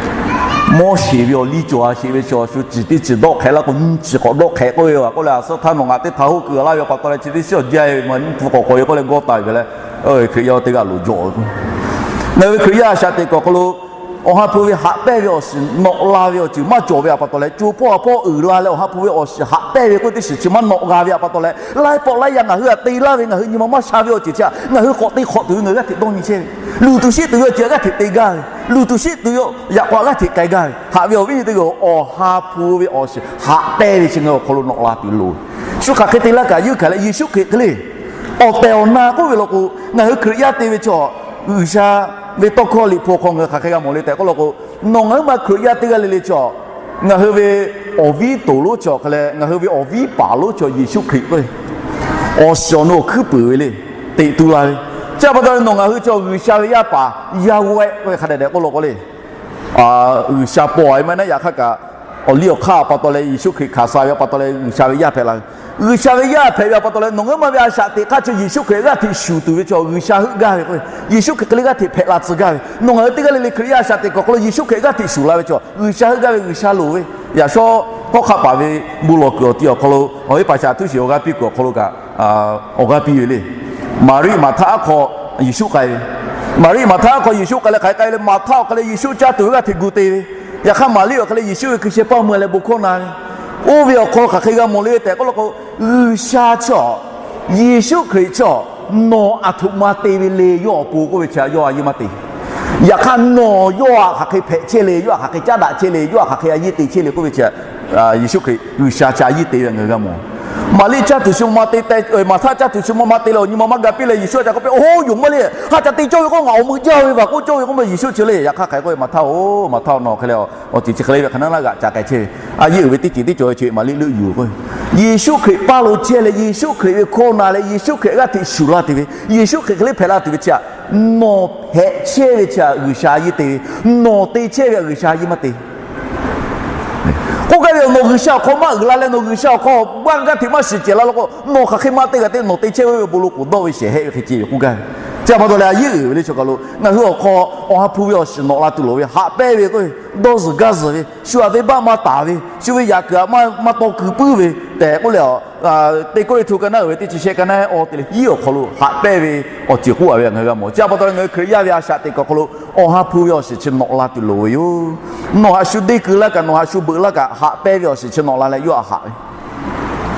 Mawˇ sheˍ ve awˬ liˇ cawˬ a sheˍ ve chaw shu ciˬ teˇ ciˬ dawˆ hk'ehꞈ laˇ k'o, nyiˇ ciˬ k'awꞈ dawˆ hk'ehꞈ k'oˆ ve a k'oˆ leh, a suhˉ htaˇ nawˬ ngaˬ teˇ htaꞈ hoˆ keu laˇ ve awˬ pa taw leh chi teˇ shiˉ awˬ jaˇ ve maˇ nyiˇ hpu k'awꞈ k'awꞈ ve k'oˆ leh gawˇ taˍ ve leh, Hkriꞈ yaˇ teˇ g'aˇ loˍ jawˬ ve k'o, ngaˬ hui ve Hkriꞈ yaˇ a shaꞈ teꞈ kuiˬ awˬ hk'aw lo, Awˬ ha hpu ve haꞈ pehnˇ ve awˬ shiˍ nawꞈ la ve awˬ ceuˬ maˇ cawˬ ve a pa taw leh, co hpawˇ ha hpawˇ uiˍ la leh Awˬ ha hpu ve awˬ shiˍ haꞈ pehnˇ ve k'oˆ ve teˇ shiˍ chi maˇ nawꞈ g'a ve a pa taw leh, laiˉ pawˆ laiˉ yaˇ ngaˬ hui htaꞈ te laˇ ve ngaˬ hui nyi ma maˇ sha ve awˬ ceuˬ chi htaꞈ ngaˬ hui k'awꞈ te hk'awꞈ tuˬ ve ngaˬ hui g'aˇ hteꞈ dawˇ nyi chehˇ ve, luˬ tuˬ sheˆ tuˬ ve awˬ ceuˬ g'aˇ hteꞈ te gaˇ ve, luˬ tuˬ sheˆ tuˬ ve yaꞈ k'aw g'aˇ hteꞈ k'ai gaˇ ve, haꞈ ve awˬ viˉ nyi teˇ g'aˇ Awˬ ha hpu ve awˬ shiˍ haꞈ pehnˇ ve chi ngaˬ hui awˬ hk'aw lo nawꞈ la tuˬ loˍ ve. Shu hk'aˬ hk'e te laˇ kaꞈ yeunˇ hkanˍ leh Yeˍsuˆ Hkriꞈ hk'e le, awˬ tehˬ awˬ na k'oˆ ve law k'o, ngaˬ hui Hkriꞈ yaˇ te ve chaw, G'uiˬsha ve tawˇ hkawˇ Liꞈ hpu awˬ hk'aw ngaˬ hui hk'aˬ hk'e g'a mawˬ le tehꞈ k'oˆ law k'o, nawˬ ngaˬ huiˉ ma Hkriꞈ yaˇ teˇ g'aˇ le le chaw, ngaˬ hui ve awˬ viˉ toˬ lonˉ chaw hk'e leh ngaˬ hui ve awˬ viˉ paˍ lonˉ chaw Yeˍsuˆ Hkriꞈ k'oˆ ve awˬ shiˍ awˬ nu awˬ hkuiˉ puiˍ ve le, teꞈ tu la ve. Chi a pa taw leh nawˬ ngaˬ hui chaw G'uiˬsha ve yaˇ paˍ yaˇ g'awehˆ k'oˆ ve hk'a dehꞈ dehꞈ k'oˆ law k'o le, G'uiˬsha paw a ve maˇ heˆ naˉ, yaꞈ hk'aˇ kaꞈ awˬ liˇ awˬ hk'aˇ a pa taw leh Yeˍsuˆ Hkriꞈ hkanˍ suh ve a pa taw leh G'uiˬsha ve yaˇ hpehꞈ la ve. G'uiˬsha ve yaˇ hpehꞈ ve a pa taw leh nawˬ ngaˬ huiˉ ma ve a shaꞈ teꞈ hk'aˇ chi Yeˍsuˆ Hkriꞈ g'aˇ hteꞈ shuˍ tuˬ ve chaw G'uiˬsha heuˆ gaˇ ve k'o, Yeˍsuˆ Hkriꞈ hk'e le g'aˇ hteꞈ hpehꞈ la tcuh gaˇ ve, nawˬ ngaˬ hui teˇ g'aˇ le le Hkriꞈ yaˇ a shaꞈ teꞈ kuiˬ awˬ hk'aw lo Yeˍsuˆ Hkriꞈ g'aˇ hteꞈ shuˍ la ve chaw G'uiˬsha heuˆ gaˇ ve G'uiˬsha loˍ ve. Yaꞈ shawˉ hawˉ hk'aˆ paˍ ve bon lawˬ kuiˬ awˬ ti awˬ hk'aw lo awˬ heˆ paˍ shaˍ htuˇ shiˍ awˬ g'aˇ piˇ kuiˬ awˬ hk'aw lo kaꞈ, awˬ g'aˇ piˇ ve le. Maˍriˆ Maˍhtaˆ aˉ hk'aw Yeˍsuˆ k'ai ve. Maˍriˆ Maˍhtaˆ aˉ hk'aw Yeˍsuˆ k'ai leh hk'aˬ hk'e k'ai ve le, Maˍhtaˆ awˬ hk'aw leh Yeˍsuˆ caˇ tuˬ ve g'aˇ hteꞈ gu te ve. Yaꞈ hk'aˇ Maˍriˆ awˬ hk'aw leh Yeˍsuˆ ve hkui sheh paˇ mui leh bon hkawˇ na ve. Oˇ ve awˬ hk'aw lo hk'aˬ hk'e g'a mawˬ le tehꞈ k'oˆ law k'o, G'uiˬsha chaw, Yeˍsuˆ Hkriꞈ chaw, nawˬ aˬ htoꞈ ma te ve le, yawˇ awˬ pon k'oˆ ve chi yawˇ a yeˇ maˇ te. Yaꞈ hk'aˇ nawˬ yawˇ htaꞈ hk'aˬ hk'e hpehꞈ chehˇ le, yawˇ htaꞈ hk'aˬ hk'e caˉ daꞈ chehˇ le, yawˇ htaꞈ hk'aˬ hk'e a yeˇ te chehˇ le k'oˆ ve chi, Yeˍsuˆ Hkriꞈ G'uiˬsha chi a yeˇ te ve ngaˬ hui g'a mawˬ. Maˍriˆ caˇ tuˬ shu ma te te, Maˍhtaˆ caˇ tuˬ shu ma ma te leh awˬ nyi ma maˇ ga piˇ leh Yeˍsuˆ htaꞈ k'oˆ piˇ, Oˇ, yonˍ maˇ le. Ha ca te cawˇ ve k'o ngaˬ awˬ meuꞈ jaˇ ve vaˬ k'oˆ cawˇ ve k'oˆ ma Yeˍsuˆ chi le. Yaꞈ hk'aˇ hk'aˬ hk'e k'oˆ ve, Maˍhtaˆ-oˬ, Maˍhtaˆ-oˬ, nawˬ hk'e le, awˬ ceuˬ chi hk'e le ve hk'aˬ naˉ laˇ g'aꞈ ca k'ai chehˇ ve, a yeˇ uiˍ ve teˇ ceuˬ teˇ cawˬ ve chi Maˍriˆ leuˆ yuˬ k'o, Yeˍsuˆ Hkriꞈ paˇ lo chehˇ leh Yeˍsuˆ Hkriꞈ ve hkawˇ na leh Yeˍsuˆ Hkriꞈ g'aˇ hteꞈ shuˍ laˇ tuˬ ve, Yeˍsuˆ Hkriꞈ hk'e le hpehꞈ la tuˬ ve chi htaꞈ nawˬ hpehꞈ chehˇ ve chi htaꞈ G'uiˬsha a yeˇ te ve, nawˬ te chehˇ ve htaꞈ G'uiˬsha a yeˇ maˇ te. K'oˆ gaˇ ve, nawˬ G'uiˬsha awˬ hk'aw maˇ uiˍ la leh nawˬ G'uiˬsha awˬ hk'aw g'aˇ hteꞈ maˇ shiˍ cehˬ la law k'o, nawˬ hk'aˬ hk'e maˇ te g'a te, nawˬ te chehˇ ve ve bon lo k'oˍ dawˆ ve shehˍ hehˆ ve hk'e ce ve k'oˆ gaˇ ve. Chi a pa taw leh a yeˇ uiˍ ve le chaw kaˬ lo ngaˬ hui awˬ hk'aw Awˬ ha hpu ve awˬ shiˍ nawꞈ la tuˬ loˍ ve, haꞈ pehnˇ ve k'o, dawˇ zuhˬ gaˇ zuhˬ ve, shu aꞈ venˇbaˆ maˇ taˍ ve, shu ve yaꞈ kuiˬ aꞈ maˇ tawˇ kuiˬ puiˉ ve tehꞈ k'oˆ leh, Teˇ Kawˇrenˍhtuˆ ka naˉ uiˍ ve teˇ chi shehˆ ka naˉ awˬ te leh hiˉ awˬ hk'aw lo haꞈ pehnˇ ve awˬ ceuˬ k'oˆ a ve ngaˬ hui g'a mawˬ. Chi a pa taw leh ngaˬ hui Hkriꞈ yaˇ ve a shaꞈ teꞈ kuiˬ awˬ hk'aw lo Awˬ ha hpu ve awˬ shiˍ chi nawꞈ la tuˬ loˍ ve yoˬ. Nawˬ haꞈ shu deˇ keu laˇ kaꞈ, nawˬ haꞈ shu beuꞈ laˇ kaꞈ, haꞈ pehnˇ ve awˬ shiˍ chi nawꞈ la leh yawˇ htaꞈ haꞈ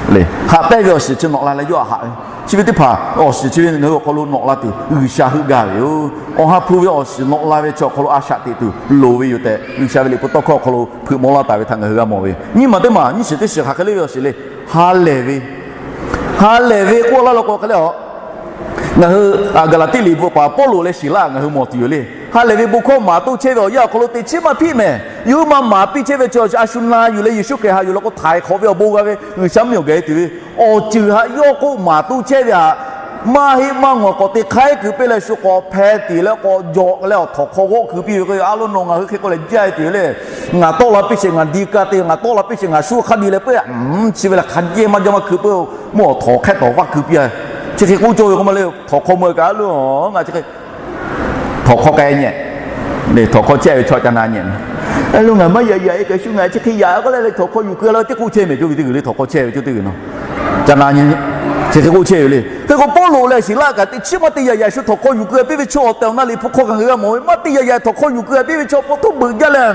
ve le. Haꞈ pehnˇ ve awˬ shiˍ chi nawꞈ la leh yawˇ htaꞈ haꞈ ve. Chi ve teˇ hpaˍ awˬ shiˍ chi ve ngaˬ hui awˬ hk'aw lo nawꞈ la tuˬ G'uiˬsha heuˆ gaˇ ve yoˬ. Awˬ ha hpu ve awˬ shiˍ nawꞈ la ve chaw awˬ hk'aw lo a shaꞈ teꞈ tuˬ loˍ ve yoˬ tehꞈ G'uiˬsha ve liꞈ hpu tawˇ hkawˇ awˬ hk'aw lo hpeuꞈ maw laˇ taˍ ve htaꞈ ngaˬ hui g'a mawˬ ve. Nyiˇ maˬ teˇ maˬ nyiˇ shiˍ teˇ shiˍ hk'aˬ hk'e le ve awˬ shiˍ le. Ha lehˬ ve, ha lehˬ ve k'oˆ laˇ law k'o hk'e le a, ngaˬ hui Gaˍlaˍtiˆ liꞈ bvuhꞈ paˍ Pawˇluꞈ leh Siˍlaˆ ngaˬ hui mawˬ tuˬ yoˬ le. Ha lehˬ ve bon hkawˇ maˍ toˇ chehˇ ve awˬ yanˇ awˬ hk'aw lo teˇ chiˉ maˇ hpiˆ mehˍ. Yawˇ hui maˇ maˍ piˇ chehˇ ve chi a shu na yuˬ leh Yeˍsuˆ Hkriꞈ haꞈ yuˬ law k'o, htaiˍ hk'awꞈ ve awˬ bon g'a ve G'uiˬsha mvuhˇmiˬ awˬ gaˬ e tuˬ ve awˬ ceuˬ haꞈ yawˇ k'oˆ maˍ toˇ chehˇ ve htaꞈ maˇ heˆ maˇ ngawˬ k'awꞈ te hk'aiˉ keu piˇ leh shu k'awꞈ hpeh tiˍ leh k'awꞈ jawꞈ leh awˬ htawnˍ hk'aw g'awˆ keu piˇ ve k'o, a lo nawˬ ngaˬ hui hk'e k'oˆ leh jaˇ e tuˬ yoˬ le. Ngaˬ tawˆ la piˇ sheˍ, ngaˬ di ka te, ngaˬ tawˆ la piˇ sheˍ, ngaˬ shu hk'a di leh peuˬ, chi ve lehˬ hk'a jehˇ maˇ jaˇ maˇ keu peuˬ, mvuhˇ awˬ htawnˍ hk'ehˆ tawˍ vaˇ keu piˇ a. Chi hk'e k'oˆ cawˇ ve k'o maˇ le, htawnˍ hk'aw meuˇ kaꞈ a lo ngaˬ chi hk'e htawnˍ hk'aw k'ai nyi, htawnˍ hk'aw chehˇ ve chaw ca na nyi. A lo ngaˬ maˇ yaꞈ yaꞈ e kaꞈ shu ngaˬ chi hk'e yaꞈ k'oˆ leh le htawnˍ hk'aw yuˬ keu la ve teˇ k'oˆ chehˇ mehˍ cawˇ ve teˇ g'uiˬ le, htawnˍ hk'aw chehˇ ve cawˇ teˇ g'uiˬ nawˬ ca na nyi. Chi hk'e k'oˆ chehˇ ve le. Hk'e k'o Pawˇluꞈ leh Siˍlaˆ kaꞈ teˇ chiˉ maˇ te yaꞈ yaꞈ shu htawnˍ hk'aw yuˬ keu piˇ ve chaw awˬ tehˬ awˬ na liꞈ hpu hk'aw kaꞈ ngaˬ hui g'a mawˬ ve, maˇ te yaꞈ yaꞈ htawnˍ hk'aw yuˬ keu piˇ ve chaw paw htoˇ beuꞈ jaˇ leh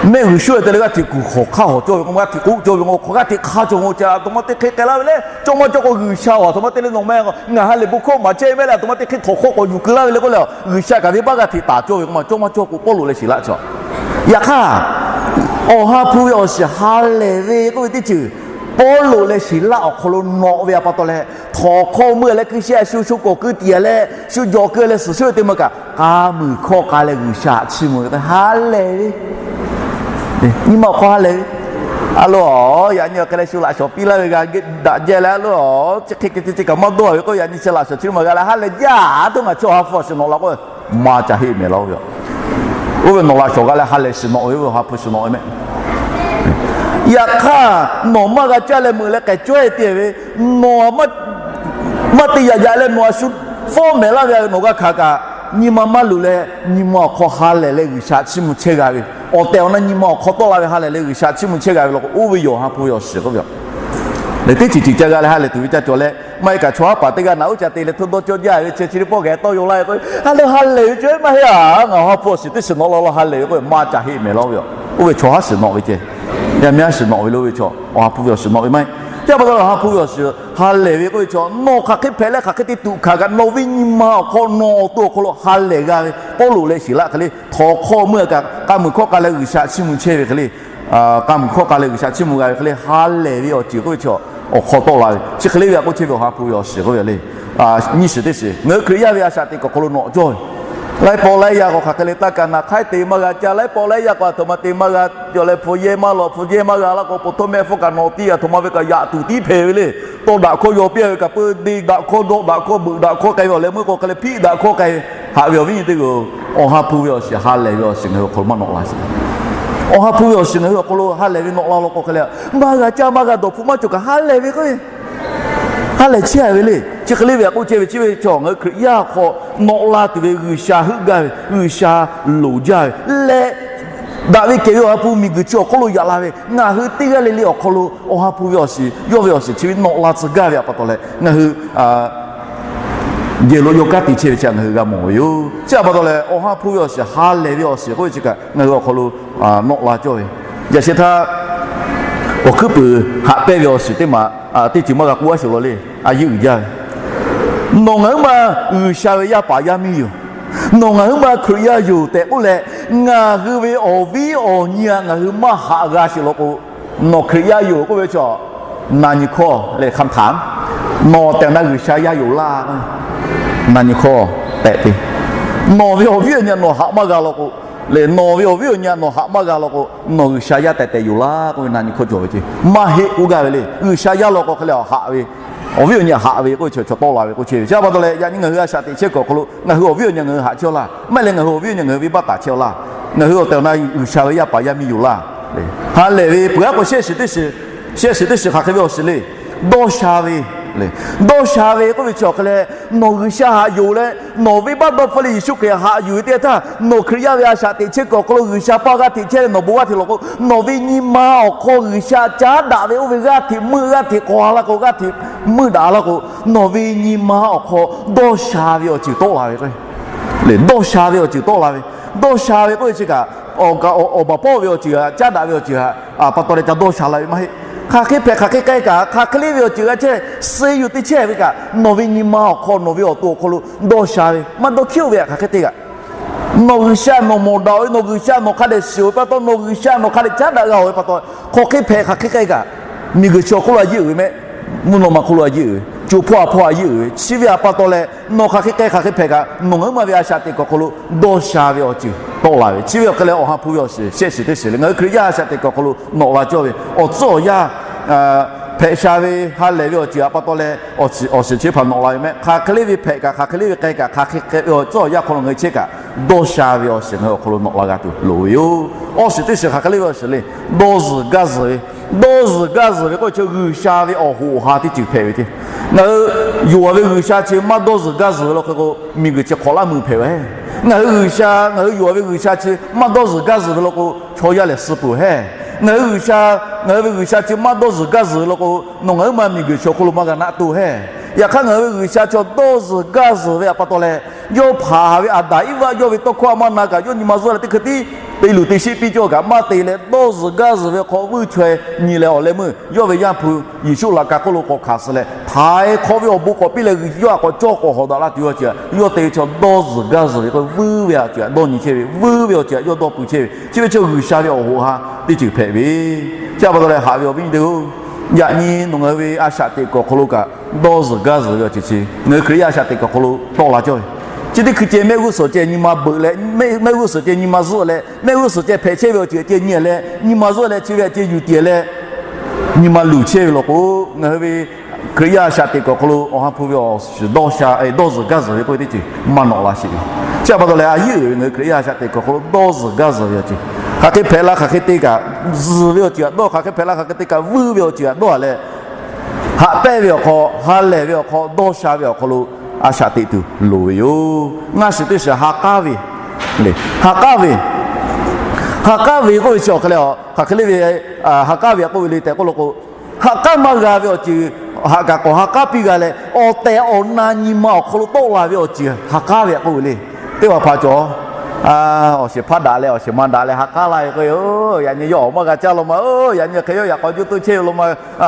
mehˆ g'uiˬ shuˉ te leh g'aˇ hteꞈ kuˬ hk'awꞈ hk'aˇ hawˬ cawˇ ve k'o, g'aˇ hteꞈ k'oˆ cawˇ ve k'o, hk'aˬ g'aˇ hteꞈ hk'aˇ cawˇ ve k'o, ca a htoꞈ ma te hk'e k'ai laˇ ve le. Cawˇ maˇ cawˇ k'o G'uiˬsha a htoꞈ ma te le nawˬ meh k'o, ngaˬ ha lehˬ bon hkawˇ maˍ chehˇ mehˆ leh a htoꞈ ma te hk'e htawnˍ hk'aw k'awꞈ yuˬ keu laˇ ve le k'oˆ leh, G'uiˬsha kaꞈ venˇbaˆ g'aˇ hteꞈ taˍ cawˇ ve k'o ma, cawˇ maˇ cawˇ k'o Pawˇluꞈ leh Siˍlaˆ chi. Yaꞈ hk'aˇ, Awˬ ha hpu ve awˬ shiˍ ha lehˬ ve k'oˆ ve teˇ ceuˬ Pawˇluꞈ leh Siˍlaˆ awˬ hk'aw lo nawꞈ ve a pa taw leh, htawnˍ hk'aw meuˇ leh hkui sheh a shu shu k'awꞈ keu tiꞈ leh shu jawˬ keu leh suhˍ shuˉ ve teˇ ma kaꞈ k'a muiˬ hkawˇ k'a leh G'uiˬsha chiˇ mvuh ve ha lehˬ ve, nyi ma awˬ hk'aw ha lehˬ ve A loˬ, yaꞈ nyi awˬ hk'e leh shu laꞈ shawˍ piˇ laˇ ve g'a daꞈ jehˇ leh, a loˬ, chi hk'e hk'e te chi kaꞈ maˇ dawˇ ve k'o, yaꞈ nyi chi laꞈ shawˍ chi maˇ g'a leh ha lehˬ jaˇ, a htoꞈ ma chaw ha hpu awˬ shiˍ nawꞈ la k'o, maˇ ca heˆ mehˍ laˇ-oˬ ve. Oˇ ve nawˬ laꞈ shawˍ g'a leh ha lehˬ shiˍ nawꞈ ve, oˇ ve awˬ ha hpu shiˍ nawꞈ ve mehˍ. Yaꞈ hk'aˇ, nawˬ maˇ g'a caˇ leh meuꞈ leh k'ehˬ cawehˇ te ve, nawˬ maˇ te yaꞈ yaꞈ leh nawˬ a shu fawˉ mehˍ laˇ ve, nawˬ g'a hkanˍ kaꞈ, nyi ma maˇ luˬ leh, nyi ma awˬ hk'aw ha lehˬ leh G'uiˬsha chiˇ mvuh chehˇ g'a ve, awˬ tehˬ awˬ na nyi ma awˬ hk'aw tawˆ la ve ha lehˬ leh G'uiˬsha chiˇ mvuh chehˇ g'a ve law k'o, oˇ ve yoˬ awˬ ha hpu ve awˬ shiˍ k'oˆ ve yoˬ. Lehˬ, teˇ ceuˬ ceuˬ ca g'a leh ha lehˬ tuˬ ve ca cawˬ leh, maˇ heˆ kaꞈ chaw haˉ paˍ teˇ g'aˇ naꞈ uˉ ca te leh hto dawˇ cawˇ jaˇ ve chi chi teˇ pawˆ geh tawˇ yaw laˇ ve k'o, a lehˬ ha lehˬ ve cawehˇ maˇ heˆ a, ngaˬ awˬ ha hpu awˬ shiˍ teˇ shiˍ nawꞈ la law ha lehˬ ve k'o, maˇ ca heˆ mehˍ laˇ-oˬ ve yoˬ. Oˇ ve chaw haˉ shiˍ nawꞈ ve ceh, yaˇ miˇ haˉ shiˍ nawꞈ ve lo ve chaw, awˬ ha hpu ve awˬ shiˍ nawꞈ ve maˇ heˆ. Chi pa taw leh awˬ ha hpu ve awˬ shiˍ ha lehˬ ve k'oˆ ve chaw, nawˬ hk'aˬ hk'e hpehꞈ leh hk'aˬ hk'e te tuꞈ hkanˍ kaꞈ, nawˬ ve nyi ma awˬ hk'aw nawˬ awˬ to awˬ hk'aw lo ha lehˬ g'a ve, Pawˇluꞈ leh Siˍlaˆ hk'e le, htawnˍ hk'aw meuˇ kaꞈ k'a muiˬ hkawˇ k'a leh G'uiˬsha chiˇ mvuh chehˇ ve hk'e le, k'a muiˬ hkawˇ k'a leh G'uiˬsha chiˇ mvuh g'a ve hk'e le, ha lehˬ ve awˬ ceuˬ k'oˆ ve chaw, awˬ hk'aw tawˆ la ve chi hk'e le ve a k'oˆ chehˇ ve awˬ ha hpu ve awˬ shiˍ k'oˆ ve le. Nyiˇ shiˍ teˇ shiˍ, ngaˬ hui Hkriꞈ yaˇ ve a shaꞈ teꞈ kuiˬ awˬ hk'aw lo nawꞈ cawˇ ve, laiˉ pawˆ laiˉ yaˇ k'o hk'aˬ hk'e le taˇ kaꞈ naˬ hk'aiˉ te maˇ g'a caˇ, laiˉ pawˆ laiˉ yaˇ k'o a htoꞈ ma te maˇ g'a cawˬ leh, hpu yehˇ maˇ law, hpu yehˇ maˇ g'a laˇ k'o, po htoˇ mehˆ hpfuhˇ kaꞈ nawꞈ tiˇ, a htoꞈ ma ve kaꞈ yaꞈ tuˬ tiˉ hpehꞈ ve le. Tawˇ daꞈ hkawˇ yaw piˇ ve kaꞈ, peu deˇ daꞈ hkawˇ, dawˆ daꞈ hkawˇ, beuꞈ daꞈ hkawˇ k'ai ve awˬ leh meuˇ k'o hk'e le, hpiˆ daꞈ hkawˇ k'ai ve, haꞈ ve awˬ viˉ nyi teˇ g'aˇ, awˬ ha hpu ve awˬ shiˍ ha lehˬ ve awˬ shiˍ ngaˬ hui awˬ hk'aw lo maˇ nawꞈ la sheˍ. Awˬ ha hpu ve awˬ shiˍ ngaˬ hui awˬ hk'aw lo ha lehˬ ve nawꞈ la law k'o hk'e le, maˇ g'a caˇ maˇ g'a dawˬ hpu maˇ cawˬ kaꞈ ha lehˬ ve k'o, ha lehˬ chehˇ ve le. Chi hk'e le ve a k'oˆ chehˇ ve chi ve chaw ngaˬ hui Hkriꞈ yaˇ hk'aw nawꞈ la tuˬ ve G'uiˬsha heuˆ gaˇ ve, G'uiˬsha loˍ jaˇ ve leh, daꞈ ve kehˬ ve awˬ ha hpu miˬguiˬ chi awˬ hk'oˆ lo yaꞈ la ve ngaˬ hui teˇ g'aˇ le le awˬ hk'aw lo awˬ ha hpu ve awˬ shiˍ, yawˇ ve awˬ shiˍ chi ve nawꞈ la tcuh gaˇ ve a pa taw leh, ngaˬ hui jehˬ lo yawˇ kanˉ te chehˇ ve chi ngaˬ hui g'a mawˬ ve yoˬ. Chi a pa taw leh, awˬ ha hpu ve awˬ shiˍ ha lehˬ ve awˬ shiˍ k'oˆ ve chi kaꞈ ngaˬ hui awˬ hk'aw lo nawꞈ la cawˇ ve. Yaꞈ sheh htaˇ, awˬ hkuiˉ puiˍ haꞈ pehnˇ ve awˬ shiˍ teˇ maˬ teˇ ceuˬ maˇ g'a k'oˆ a sheˍ law le, a yeˇ uiˍ jaˇ ve. Nawˬ ngaˬ huiˉ ma G'uiˬsha ve yaˇ paˍ yaˇ miˇ yoˬ. Nawˬ ngaˬ huiˉ ma Hkriꞈ yaˇ yoˬ tehꞈ k'oˆ leh, ngaˬ hui ve awˬ viˉ awˬ nyi a ngaˬ hui maˇ haꞈ g'a sheˍ law k'o, nawˬ Hkriꞈ yaˇ yoˬ k'oˆ ve chaw, na nyi hkawˇ leh hk'a htaꞈ, nawˬ tehꞈ na G'uiˬsha yaˇ yoˬ laˇ. Na nyi hkawˇ tehꞈ te, nawˬ ve awˬ viˉ awˬ nyi a nawˬ haꞈ maˇ g'a law k'o, leh nawˬ ve awˬ viˉ awˬ nyi a nawˬ haꞈ maˇ g'a law k'o, nawˬ G'uiˬsha yaˇ tehꞈ tehꞈ yoˬ laˇ k'oˆ ve na nyi hkawˇ cawˬ ve ceh, maˇ heˆ k'oˆ gaˇ ve le. G'uiˬsha yaˇ law k'o hk'e leh haꞈ ve, awˬ viˉ awˬ nyi haꞈ ve k'oˆ ve chaw tawˆ la ve k'oˆ chehˇ ve. Chi a pa taw leh, yaꞈ nyi ngaˬ hui a shaꞈ teꞈ chehˇ kuiˬ awˬ hk'aw lo ngaˬ hui awˬ viˉ awˬ nyi ngaˬ hui haꞈ chehˇ laˇ, maˇ heˆ leh ngaˬ hui awˬ viˉ awˬ nyi ngaˬ hui venˇbaˆ taˍ chehˇ laˇ. Ngaˬ hui awˬ tehˬ awˬ na G'uiˬsha ve yaˇ paˍ yaˇ miˇ yoˬ laˇ. Ha lehˬ ve peuˬ a k'o shehˆ shiˍ teˇ shiˍ, shehˆ shiˍ teˇ shiˍ hk'aˬ hk'e ve awˬ shiˍ le. Dawˇ sha ve, dawˇ sha ve k'oˆ ve chi awˬ hk'e leh, nawˬ G'uiˬsha haꞈ yuˬ leh, nawˬ venˇbaˆ dawˇ hpfuhˇ leh Yeˍsuˆ Hkriꞈ haꞈ yuˬ ve teˇ yanˇ htaˇ, nawˬ Hkriꞈ yaˇ ve a shaꞈ teꞈ chehˇ kuiˬ awˬ hk'aw lo G'uiˬsha paˇ g'aˇ hteꞈ chehˇ leh nawˬ bon g'aˇ hteꞈ lawˬ k'o, nawˬ ve nyi ma awˬ hk'aw G'uiˬsha caˉ daꞈ ve oˇ ve g'aˇ hteꞈ meuˇ g'aˇ hteꞈ k'aw a laˇ k'o, g'aˇ hteꞈ meuˇ daꞈ laˇ k'o, nawˬ ve nyi ma awˬ hk'aw dawˇ sha ve awˬ ceuˬ tawˆ la ve k'o, leh dawˇ sha ve awˬ ceuˬ tawˆ la ve, dawˇ sha ve k'oˆ ve chi kaꞈ, awˬ kaꞈ awˬ baˬ pawˇ ve awˬ ceuˬ htaꞈ caˉ daꞈ ve awˬ ceuˬ htaꞈ pa taw leh ca dawˇ sha la ve maˇ heˆ. Hk'aˬ hk'e hpehꞈ hk'aˬ hk'e k'ai kaꞈ, hk'aˬ hk'e le ve awˬ ceuˬ g'a chehˇ, suh yuˬ te chehˇ ve kaꞈ, nawˬ ve nyi ma awˬ hk'aw nawˬ ve awˬ to awˬ hk'aw lo dawˇ sha ve maˇ dawˇ hkiˉ-oˆ ve htaꞈ hk'aˬ hk'e te kaꞈ, nawˬ G'uiˬsha nawˬ mawˬ daꞈ-oˬ ve, nawˬ G'uiˬsha nawˬ hk'a dehꞈ shiˍ-oˬ ve pa taw, nawˬ G'uiˬsha nawˬ hk'a dehꞈ caˉ daꞈ g'a-oˬ ve pa taw, hk'aˬ hk'e hpehꞈ hk'aˬ hk'e k'ai kaꞈ, miˬguiˬ chi awˬ hk'oˆ lo a yeˇ uiˍ ve mehˆ, mvuhˇ naw ma hk'oˆ lo a yeˇ uiˍ ve, co hpawˇ a hpawˇ a yeˇ uiˍ ve, chi ve htaꞈ pa taw leh, nawˬ hk'aˬ hk'e k'ai hk'aˬ hk'e hpehꞈ kaꞈ, nawˬ ngaˬ huiˉ ma ve a shaꞈ teꞈ kuiˬ awˬ hk'aw lo dawˇ sha ve awˬ ceuˬ tawˆ la ve, chi ve awˬ hk'e leh awˬ ha hpu ve awˬ shiˍ shehˆ shiˍ teˇ shiˍ le. Ngaˬ hui Hkriꞈ yaˇ a shaꞈ teꞈ kuiˬ awˬ hk'aw lo nawꞈ la cawˇ ve awˬ tcuhˉ awˬ yanˇ hpehꞈ sha ve ha lehˬ ve awˬ ceuˬ htaꞈ pa taw leh, awˬ shiˍ chi hpaˍ nawꞈ la ve mehˆ. Hk'aˬ hk'e le ve hpehꞈ kaꞈ, hk'aˬ hk'e le ve k'ai kaꞈ, hk'aˬ hk'e hpehꞈ ve awˬ tcuhˉ awˬ yanˇ hk'aw lo ngaˬ hui chehˇ kaꞈ, dawˇ sha ve awˬ shiˍ ngaˬ hui awˬ hk'aw lo nawꞈ la g'a tuˬ loˍ ve yoˬ. Awˬ shiˍ teˇ shiˍ hk'aˬ hk'e le ve awˬ shiˍ le, dawˇ zuhˬ gaˇ zuhˬ ve, dawˇ zuhˬ gaˇ zuhˬ ve k'oˆ ve chi G'uiˬsha ve awˬ hoꞈ awˬ ha teˇ ceuˬ hpehꞈ ve ceh. Ngaˬ hui yonˍ ve G'uiˬsha chi maˇ dawˇ zuhˬ gaˇ zuhˬ ve law hk'e k'o, miˬguiˬ chi hk'awꞈ laˇ meuˇ hpehꞈ ve. Ngaˬ hui G'uiˬsha, ngaˬ hui yonˍ ve G'uiˬsha chi maˇ dawˇ zuhˬ gaˇ zuhˬ ve law k'o, chaw yaˇ lehˬ suh peuˬ hehˉ. Ngaˬ hui G'uiˬsha, ngaˬ hui ve G'uiˬsha chi maˇ dawˇ zuhˬ gaˇ zuhˬ ve law k'o, nawˬ ngaˬ huiˉ ma miˬguiˬ chi awˬ hk'oˆ lo maˇ g'a naˆ toˇ hehˉ. Yaꞈ hk'aˇ, ngaˬ hui ve G'uiˬsha chaw dawˇ zuhˬ gaˇ zuhˬ ve htaꞈ pa taw leh, yawˇ hpaˍ ve Aˍdanˍ Iˉvaˆ yawˇ ve tawˇ hkawˇ a maˇ na kaꞈ, yawˇ nyi ma zuhˆ leh teˇ hkui tiˉ te luˬ te sheˆ piˇ cawˇ kaꞈ maˇ te leh, dawˇ zuhˬ gaˇ zuhˬ ve hk'aw vuiˇ chaweh nyi leh awˬ leh meuˇ yawˇ ve Yaˇ hpu Yeˍsuˆ laꞈ ka hk'oˆ lo k'awꞈ hkanˍ suh leh, htaiˍ hk'awꞈ ve awˬ bon k'awꞈ piˇ leh, yawˇ htaꞈ k'awꞈ cawˇ k'awꞈ hawꞈ daꞈ la tuˬ ve awˬ ceuˬ htaꞈ yawˇ te ve chaw dawˇ zuhˬ gaˇ zuhˬ ve k'o, vuiˇ ve awˬ ceuˬ htaꞈ dawˇ nyi chehˇ ve, vuiˇ ve awˬ ceuˬ htaꞈ yawˇ dawˇ pui chehˇ ve, chi ve chaw G'uiˬsha ve awˬ hoꞈ ha teˇ ceuˬ hpehꞈ ve. Chi a pa taw leh haꞈ ve awˬ viˉ awˬ nyi teˇ-oˬ, yaꞈ nyi nawˬ ngaˬ hui ve a shaꞈ teꞈ kuiˬ awˬ hk'aw lo kaꞈ dawˇ zuhˬ gaˇ zuhˬ ve awˬ ceuˬ chi ngaˬ hui Hkriꞈ yaˇ a shaꞈ teꞈ kuiˬ awˬ hk'aw lo tawˆ la cawˇ ve. Chi teˇ hkui ceh mehˆ g'uˇ suhˍ ceh nyi ma beuꞈ leh, mehˆ g'uˇ suhˍ ceh nyi ma zuhˆ leh, mehˆ g'uˇ suhˍ ceh hpehꞈ chehˇ ve awˬ ceuˬ ceh nyi leh, nyi ma zuhˆ leh chi ve awˬ ceuˬ yuˬ tiˍ leh, nyi ma luˬ chehˇ ve law k'o, ngaˬ hui ve Hkriꞈ yaˇ shaꞈ teꞈ kuiˬ awˬ hk'aw lo Awˬ ha hpu ve awˬ shiˍ dawˇ sha, dawˇ zuhˬ gaˇ zuhˬ ve k'oˆ ve teˇ ceuˬ maˇ nawꞈ la sheˍ ve. Chi htaꞈ pa taw leh, a yiˉ uiˍ ve ngaˬ hui Hkriꞈ yaˇ shaꞈ teꞈ kuiˬ awˬ hk'aw lo dawˇ zuhˬ gaˇ zuhˬ ve awˬ ceuˬ, hk'aˬ hk'e hpehꞈ la hk'aˬ hk'e te kaꞈ zuhˬ ve awˬ ceuˬ htaꞈ dawˇ, hk'aˬ hk'e hpehꞈ la hk'aˬ hk'e te kaꞈ vuiˇ ve awˬ ceuˬ htaꞈ dawˇ leh, haꞈ pehnˇ ve awˬ hk'aw, ha lehˬ ve awˬ hk'aw, dawˇ sha ve awˬ hk'aw lo a shaꞈ teꞈ tuˬ loˍ ve yoˬ. Ngaˇ shiˍ teˇ shiˍ ha k'aˉ ve, ha k'aˉ ve, ha k'aˉ ve k'oˆ ve chi awˬ hk'e leh, hk'aˬ hk'e le ve, ha k'aˉ ve htaꞈ k'oˆ ve le tehꞈ k'oˆ law k'o, ha k'aˉ maˇ g'a ve awˬ ceuˬ, haꞈ kaꞈ k'awꞈ ha k'aˉ piˇ g'a leh, awˬ tehˬ awˬ na nyi ma awˬ hk'aw lo tawˆ la ve awˬ ceuˬ ha k'aˉ ve htaꞈ k'oˆ ve le. Teˇ hpaˍ hpaˍ cawˬ, awˬ shehˍ hpaˇ daꞈ leh awˬ shehˍ ma daꞈ leh ha k'aˉ laˇ ve k'o, yaꞈ nyi yawˇ awˬ maˇ g'a caˇ law ma, yaꞈ nyi hk'e yawˇ yaꞈ k'aw juˇ tuˇ chehˇ ve law ma,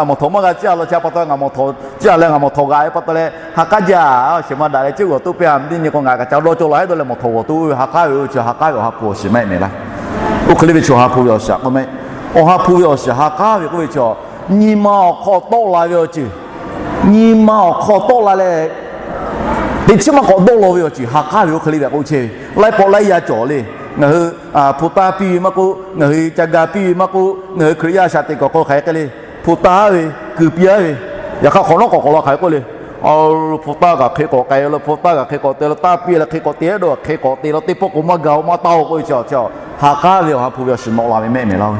mawˬ htawˍ maˇ g'a caˇ law, chi pa taw ngaˬ mawˬ htawˍ caˇ leh ngaˬ mawˬ htawˍ g'a ve pa taw leh ha k'aˉ jaˇ, awˬ shehˍ ma daꞈ leh ceuˇ g'awˬ tuˇ piˇ a, teˇ nyi k'o ngaˬ kaꞈ ca dawˇ cawˇ law hehˉ dawˇ leh mawˬ htawˍ g'awˬ tuˇ ve ha k'aˉ ve oˇ chi ha k'aˉ ve awˬ ha hpu awˬ shiˍ maˇ heˆ mehˍ laˇ. Oˇ hk'e le ve chaw ha hpu ve awˬ shiˍ k'oˆ mehˆ. Awˬ ha hpu ve awˬ shiˍ ha k'aˉ ve k'oˆ ve chaw, nyi ma awˬ hk'aw tawˆ la ve awˬ ceuˬ, nyi ma awˬ hk'aw tawˆ la leh, teꞈ chiˉ maˇ k'awꞈ dawˇ law ve awˬ ceuˬ ha k'aˉ ve oˇ hk'e le ve k'oˆ chehˇ ve. Laiˉ pawˆ laiˉ yaˇ cawˬ le. Ngaˬ hui hpu taˇ piˇ ve maˇ k'oˆ, ngaˬ hui ca ga piˇ ve maˇ k'oˆ, ngaˬ hui Hkriꞈ yaˇ shaꞈ teꞈ kuiˬ hk'aw hk'aˬ hk'e le, hpu taˇ ve, keu piˇ a ve, yaꞈ hk'aˇ hk'awꞈ nawˉ k'awꞈ k'awꞈ la hk'aˬ hk'e k'oˆ le, hpu taˇ kaꞈ hk'e k'awꞈ k'ai lo, hpu taˇ kaꞈ hk'e k'awꞈ te lo, taˇ piˇ leh hk'e k'awꞈ te, hk'e k'awꞈ te lo, teˇ pawˆ k'o maˇ ga-o maˇ taˇ-o k'oˆ ve chi, ha k'aˉ ve awˬ ha hpu ve awˬ shiˍ nawꞈ la ve mehˆ mehˍ laˇ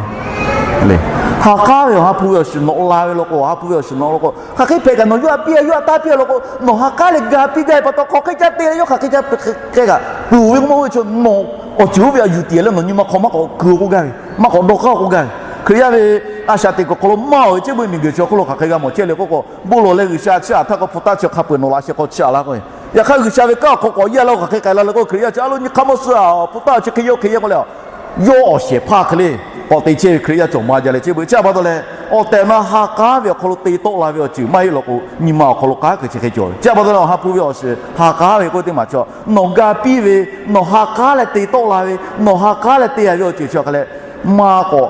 ve. Ha k'aˉ ve awˬ ha hpu ve awˬ shiˍ nawꞈ la ve law k'o, awˬ ha hpu ve awˬ shiˍ nawꞈ law k'o, hk'aˬ hk'e hpehꞈ kaꞈ nawˬ yawˇ htaꞈ piˇ a, yawˇ htaꞈ taˇ piˇ a law k'o, nawˬ ha k'aˉ leh ga piˇ gaˇ ve pa taw hk'aˬ hk'e ca te leh yawˇ hk'aˬ hk'e ca hk'e kaꞈ ponˬ ve maˇ k'oˆ ve chi, nawˬ awˬ ceuˬ oˇ ve htaꞈ yuˬ tiˍ leh nawˬ nyi ma hk'aw maˇ k'awꞈ keu-o k'oˆ gaˇ ve, maˇ k'awꞈ dawˇ k'aˉ-o k'oˆ gaˇ ve. Hkriꞈ yaˇ ve a shaꞈ teꞈ kuiˬ hk'aw lo maˇ-oˬ ve chehˇ ve miˬguiˬ chi awˬ hk'oˆ lo hk'aˬ hk'e g'a mawˬ chehˇ le k'oˆ k'o, bon lawˬ leh G'uiˬsha chiˇ aꞈ htaˇ k'o hpu taˇ chi hk'a peu-eˬ nawꞈ la shehˍ hk'aw chiˇ aꞈ laˇ k'o, yaꞈ hk'aˇ G'uiˬsha ve kanˉ awˬ hk'aw k'awꞈ yaˇ leh k'o hk'aˬ hk'e k'ai la le k'o, Hkriꞈ yaˇ chi a lo nyi hk'a maˇ suh a, hpu taˇ chi hk'e yaˇ hk'e yaˇ k'oˆ leh, yawˇ awˬ shehˍ hpaˇ hk'e le k'awꞈ te chehˇ ve Hkriꞈ yaˇ cawˬ ma jaˇ leh chehˇ ve. Chi htaꞈ pa taw leh, awˬ tehˬ awˬ na ha k'aˉ ve awˬ hk'aw lo te tawˆ la ve awˬ ceuˬ maˇ heˆ law k'o, nyi ma awˬ hk'aw lo k'aˉ kuiˬ chi hk'e cawˬ ve. Chi htaꞈ pa taw leh awˬ ha hpu ve awˬ shiˍ ha k'aˉ ve k'oˆ ve teˇ maˬ chi, nawˬ ga piˇ ve, nawˬ ha k'aˉ leh te tawˆ la ve, nawˬ ha k'aˉ leh te a ve awˬ ceuˬ chi awˬ hk'e leh, maˇ k'awꞈ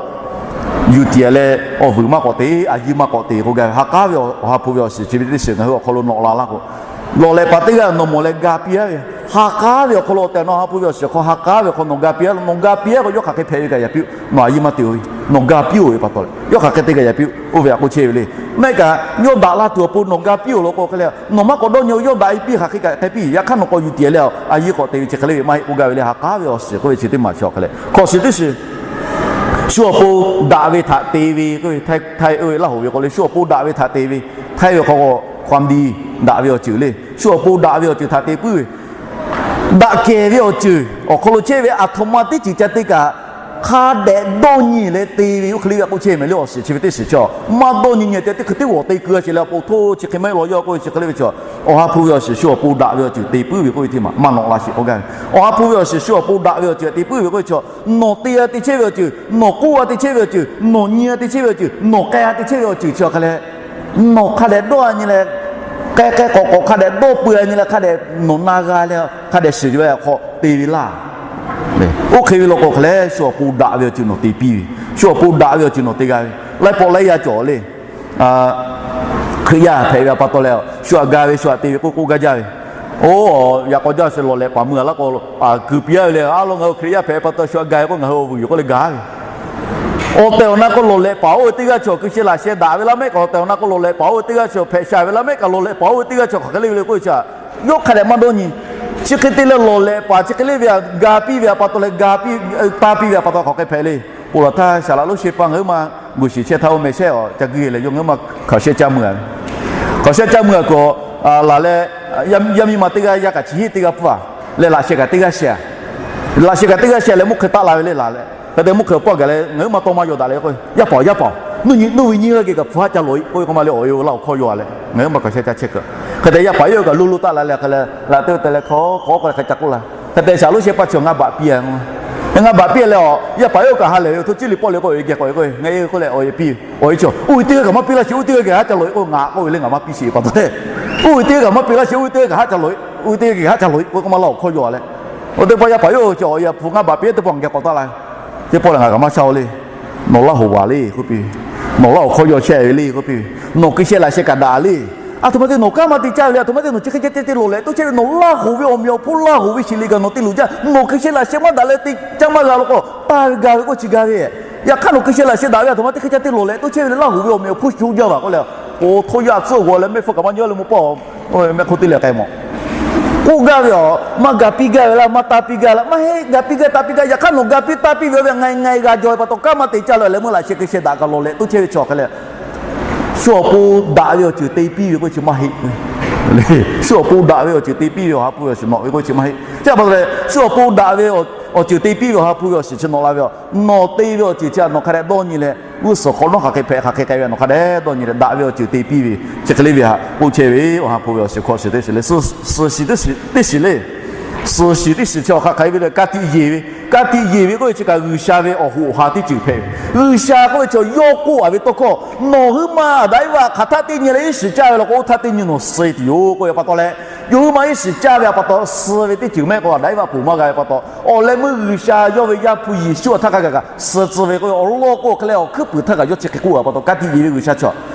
yuˬ tiˍ leh awˬ vuiˬ maˇ k'awꞈ te, a yiˇ maˇ k'awꞈ te k'oˆ gaˇ ve. Ha k'aˉ ve awˬ ha hpu ve awˬ shiˍ chi ve teˇ shiˍ ngaˬ hui awˬ hk'aw lo nawꞈ la laˇ k'o, lawˬ lehꞈ paˍ teˇ g'aˇ nawˬ mawˬ leh ga piˇ a ve, ha k'aˉ ve awˬ hk'aw lo awˬ tehˬ awˬ na ha hpu ve awˬ shiˍ hk'aw ha k'aˉ ve awˬ hk'aw nawˬ ga piˇ a, nawˬ ga piˇ a k'o yawˇ hk'aˬ hk'e hpehꞈ ve kaꞈ yaꞈ piˇ-oˆ. Nawˬ a yiˇ maˇ te-o ve, nawˬ ga piˇ-oˬ ve pa taw leh yawˇ hk'aˬ hk'e te kaꞈ yaꞈ piˇ-oˆ. Oˇ ve htaꞈ k'oˆ chehˇ ve le. Maˇ heˆ kaꞈ yawˇ daꞈ la tuˬ awˬ pon nawˬ ga piˇ-oˬ law k'o hk'e leh, nawˬ maˇ k'awꞈ dawˇ nyi-o, yawˇ daꞈ-e piˇ hk'aˬ hk'e kaꞈ hk'e piˇ, yaꞈ hk'aˇ nawˬ k'awꞈ yuˬ tiˍ leh a yiˇ k'awꞈ te ve chi hk'e le ve maˇ heˆ k'oˆ gaˇ ve le. Ha k'aˉ ve awˬ shiˍ k'oˆ ve chi teˇ maˬ chi awˬ hk'e leh hkawꞈ shiˍ teˇ shiˍ shu awˬ pon daꞈ ve htaꞈ te ve k'oˆ ve, Htaiˇ oˇ ve Laˇ hoꞈ ve k'o le, shu awˬ pon daꞈ ve htaꞈ te ve, Htaiˇ ve hk'aw k'o ความดี daꞈ ve awˬ ceuˬ le. Shu awˬ pon daꞈ ve awˬ ceuˬ htaꞈ te puiˉ ve, daꞈ kehˬ ve awˬ ceuˬ awˬ hk'aw lo chehˇ ve aˬ htoꞈ ma teˇ ceuˬ ca te kaꞈ, hk'a dehꞈ dawˇ nyi leh te ve oˇ hk'e le ve k'oˆ chehˇ mehˍ le. Awˬ shiˍ chi ve teˇ shiˍ chaw maˇ dawˇ nyi nyi te teˇ hkui teˇ g'awˬ te keu a sheˍ leh awˬ pon htoˇ chi hk'e maˇ heˆ law yawˇ k'oˆ ve chi hk'e le ve chaw, awˬ ha hpu ve awˬ shiˍ shu awˬ pon daꞈ ve awˬ ceuˬ te puiˉ ve k'oˆ ve teˇ maˬ maˇ nawꞈ la sheˍ k'oˆ gaˇ ve. Awˬ ha hpu ve awˬ shiˍ shu awˬ pon daꞈ ve awˬ ceuˬ te puiˉ ve k'oˆ ve chaw, nawˬ te a te chehˇ ve awˬ ceuˬ, nawˬ k'oˆ a te chehˇ ve awˬ ceuˬ, nawˬ nyi a te chehˇ ve awˬ ceuˬ, nawˬ k'ai a te chehˇ ve awˬ ceuˬ chi awˬ hk'e leh, nawˬ hk'a dehꞈ dawˇ a nyi leh, k'ai k'ai k'awꞈ k'awꞈ hk'a dehꞈ dawˇ peu a nyi leh hk'a dehꞈ nawˬ na g'a leh hk'a dehꞈ shiˍ ve awˬ hk'aw te ve laˇ. Oˇ hk'e ve law k'o hk'e leh shu awˬ pon daꞈ ve awˬ ceuˬ nawˬ te piˇ ve, shu awˬ pon daꞈ ve awˬ ceuˬ nawˬ te g'a ve, laiˉ pawˆ laiˉ yaˇ cawˬ le. Hkriꞈ yaˇ hpehꞈ ve pa taw leh shu htaꞈ ga ve shu htaꞈ te ve k'oˆ k'oˆ gaˇ jaˇ ve. Oˇ, yaꞈ k'aw jaˇ sheˍ lawˬ lehꞈ paˍ meuˇ a laˇ k'o, a kuiˬ piˇ a ve le, a law ngaˬ hui Hkriꞈ yaˇ hpehꞈ pa taw shu htaꞈ ga ve k'o ngaˬ hui awˬ vuiˬ yoˬ k'oˆ leh ga ve. Awˬ tehˬ awˬ na k'o lawˬ lehꞈ paˍ oˇ ve teˇ g'aˇ chaw kuiˬ sheh laꞈ sheh daꞈ ve laˇ mehˆ kaꞈ, awˬ tehˬ awˬ na k'o lawˬ lehꞈ paˍ oˇ ve teˇ g'aˇ chaw hpehꞈ sha ve laˇ mehˆ kaꞈ, lawˬ lehꞈ paˍ oˇ ve teˇ g'aˇ chaw hk'aˬ hk'e le ve le k'oˆ ve chaw, yawˇ hk'a dehꞈ maˇ dawˇ nyi. Chi hk'e te leh lawˬ lehꞈ paˍ chi hk'e le ve a ga piˇ ve pa taw leh ga piˇ, taˇ piˇ ve pa taw hk'aˬ hk'e hpehꞈ le. Ponˬ laˬ htaˇ saˍ laꞈ lonˉ shehˇ pa ngaˬ hui ma guˬ shiˍ chehˇ htaˇ oˇ meh shehˆ awˬ ca guiˇ leh yawˇ ngaˬ hui ma hkaoˍ shehˆ caˇ meuˇ a ve. Hkaoˍ shehˆ caˇ meuˇ a kuiˬ laˬ leh, yaˇ miˇ ma teˇ g'aˇ yaˇ kaꞈ chi hiˆ teˇ g'aˇ pfuhˇ a leh laꞈ sheh kaꞈ teˇ g'aˇ sheh a. Laꞈ sheh kaꞈ teˇ g'aˇ sheh leh mvuhˇ hk'e taˆ la ve le laˬ leh, hk'e te mvuhˇ hk'e awˬ pawˆ gaˬ leh ngaˬ hui ma tawˇ maˇ yaw daꞈ leh k'o, Yaˇ paˍ-oˬ, yaˇ paˍ-oˬ, nuˇ nyi nuˇ ve nyiˇ g'aˇ geh kaꞈ pfuhˇ a ca loꞈ-e k'oˆ ve k'o ma le, awˬ e laˇ awˬ hkawˇ yaw a leh ngaˬ hui ma hkaoˍ shehˆ caˇ chehˇ kuiˬ. Hk'e te yaˇ paˍ yawˇ kaꞈ lo lo taˆ la leh hk'e leh laꞈ teˇ te leh hk'aw hk'aw k'oˆ leh hk'a ca k'oˆ la. Hk'e te saˍ laꞈ lonˉ shehˇ pa chi ngaˇ baꞈ piˇ a, ngaˇ baꞈ piˇ a leh a, yaˇ paˍ yawˇ kaꞈ ha lehˬ ve awˬ htoꞈ ciˇ liꞈ pawˆ le k'o, e geh k'awꞈ e k'o, ngaˬ e k'oˆ leh awˬ e piˇ ve, awˬ e chaw, oˇ ve teˇ g'aˇ kaꞈ maˇ piˇ laˇ sheˍ, oˇ ve teˇ g'aˇ geh haˉ ca loꞈ-e k'o, ngaˬ k'oˆ ve le, ngaˬ maˇ piˇ sheˍ pa taw le. Oˇ ve teˇ g'aˇ kaꞈ maˇ piˇ laˇ sheˍ, oˇ ve teˇ g'aˇ geh haˉ ca loꞈ-e, oˇ ve teˇ g'aˇ geh haˉ ca loꞈ-e k'oˆ k'oˆ ma laˇ awˬ hkawˇ yaw a leh, oˇ teˇ pawˆ yaˇ paˍ yawˇ chi awˬ e hpu ngaˇ baꞈ piˇ teˇ pawˆ ngaˬ geh k'awꞈ taˆ la. Teˇ pawˆ lehˬ ngaˬ kaꞈ maˇ shaˉ-o le. Nawˬ laˇ hoꞈ baˬ le k'oˆ piˇ ve, nawˬ laˇ awˬ hkawˇ yaw chehˇ ve le k'oˆ piˇ ve, nawˬ hkui sheh laꞈ sheh kaꞈ daꞈ le. A htoꞈ ma te nawˬ kanˉ maˇ te caˇ ve le, a htoꞈ ma te nawˬ chi hk'e ceh ceh lawˬ lehꞈ toˇ chehˇ ve, nawˬ Laˇ hoꞈ ve awˬ meꞈ awˬ hponˇ Laˇ hoꞈ ve shiˍ liꞈ kaꞈ nawˬ te luˬ jaˇ, nawˬ hkui sheh laꞈ sheh maˇ daꞈ leh te caˇ maˇ g'a law k'o, taˇ ve ga ve k'oˆ chi ga ve Yaꞈ hk'aˇ nawˬ hkui sheh laꞈ sheh daꞈ ve aˬ htoꞈ ma teˇ hk'e caˇ teˇ lawˬ leh toˇ chehˇ ve le. Laˇ huˍ ve awˬ meh awˬ hpoˇ shuˍ jaˇ vaˬ k'oˆ leh, oˇ htoˇ yaˇ tcuhˆ g'aw leh mehˆ hpfuhˇ kaꞈ maˇ nyi leh maˇ pawˆ, mehˆ hk'oˆ teˇ leh k'ai mawˬ. K'oˆ gaˇ ve aˬ, maˇ ga piˇ gaˇ ve laˇ, maˇ taˇ piˇ gaˇ laˇ, maˇ heˆ, ga piˇ gaˇ, taˇ piˇ gaˇ. Yaꞈ hk'aˇ nawˬ ga piˇ taˇ piˇ ve awˬ ve ngaˬ ngaˬ g'a jaw ve pa taw, kanˉ maˇ te caˇ leh leh meuˇ laꞈ sheh hkui sheh daꞈ kaꞈ lawˬ leh toˇ chehˇ ve chaw hk'e leh, shu awˬ pon daꞈ ve awˬ ceuˬ te piˇ ve k'oˆ ve chi maˇ heˆ. Shu awˬ pon daꞈ ve awˬ ceuˬ te piˇ ve awˬ ha hpu ve awˬ shiˍ nawꞈ ve k'oˆ ve chi maˇ heˆ. Chi pa taw leh shu awˬ pon daꞈ ve awˬ ceuˬ te piˇ ve awˬ ha hpu ve awˬ shiˍ chi nawꞈ la ve aˬ, nawˬ te ve awˬ ceuˬ chi htaꞈ nawˬ hk'a dehꞈ dawˇ nyi leh, g'uˇ suhˍ hk'awꞈ nawˉ hk'aˬ hk'e hpehꞈ hk'aˬ hk'e k'ai ve nawˬ hk'a dehꞈ dawˇ nyi leh, daꞈ ve awˬ ceuˬ te piˇ ve chi hk'e le ve htaꞈ k'oˆ chehˇ ve awˬ ha hpu ve awˬ shiˍ hk'aw shiˍ teˇ shiˍ le. Suh shiˍ teˇ shiˍ le. Suh shiˍ teˇ shiˍ chi awˬ hk'aˬ hk'e ve le, ka tiꞈ yeˬ ve. Ka tiꞈ yeˬ ve k'oˆ ve chi kaꞈ G'uiˬsha ve awˬ hoꞈ awˬ ha teˇ ceuˬ hpehꞈ ve. G'uiˬsha k'oˆ ve chi yawˇ k'oˆ a ve tawˇ hkawˇ, nawˬ huiˉ ma Aˍdanˍ Eˇvaꞈ hk'aˬ htaˆ teˇ nyi leh iˉ shiˍ caˇ ve law k'o, oˇ htaˇ teˇ nyi nawˬ suh tuˬ yoˬ k'oˆ ve pa taw leh, yawˇ huiˉ ma iˉ shiˍ caˇ ve a pa taw suh ve teˇ ceuˬ mehˆ k'o Aˍdanˍ Eˇvaꞈ ponˬ maˇ g'a ve pa taw, awˬ leh meuˇ G'uiˬsha yawˇ ve Yaˇ hpu Yeˍsuˆ htaˇ hk'a gaˬ kaꞈ suh tcuh ve k'oˆ ve awˬ lawn k'o hk'e leh awˬ hkuiˉ puiˍ htaˇ kaꞈ yawˇ chi hk'e k'oˆ a pa taw, ka tiꞈ yeˬ ve G'uiˬsha chi,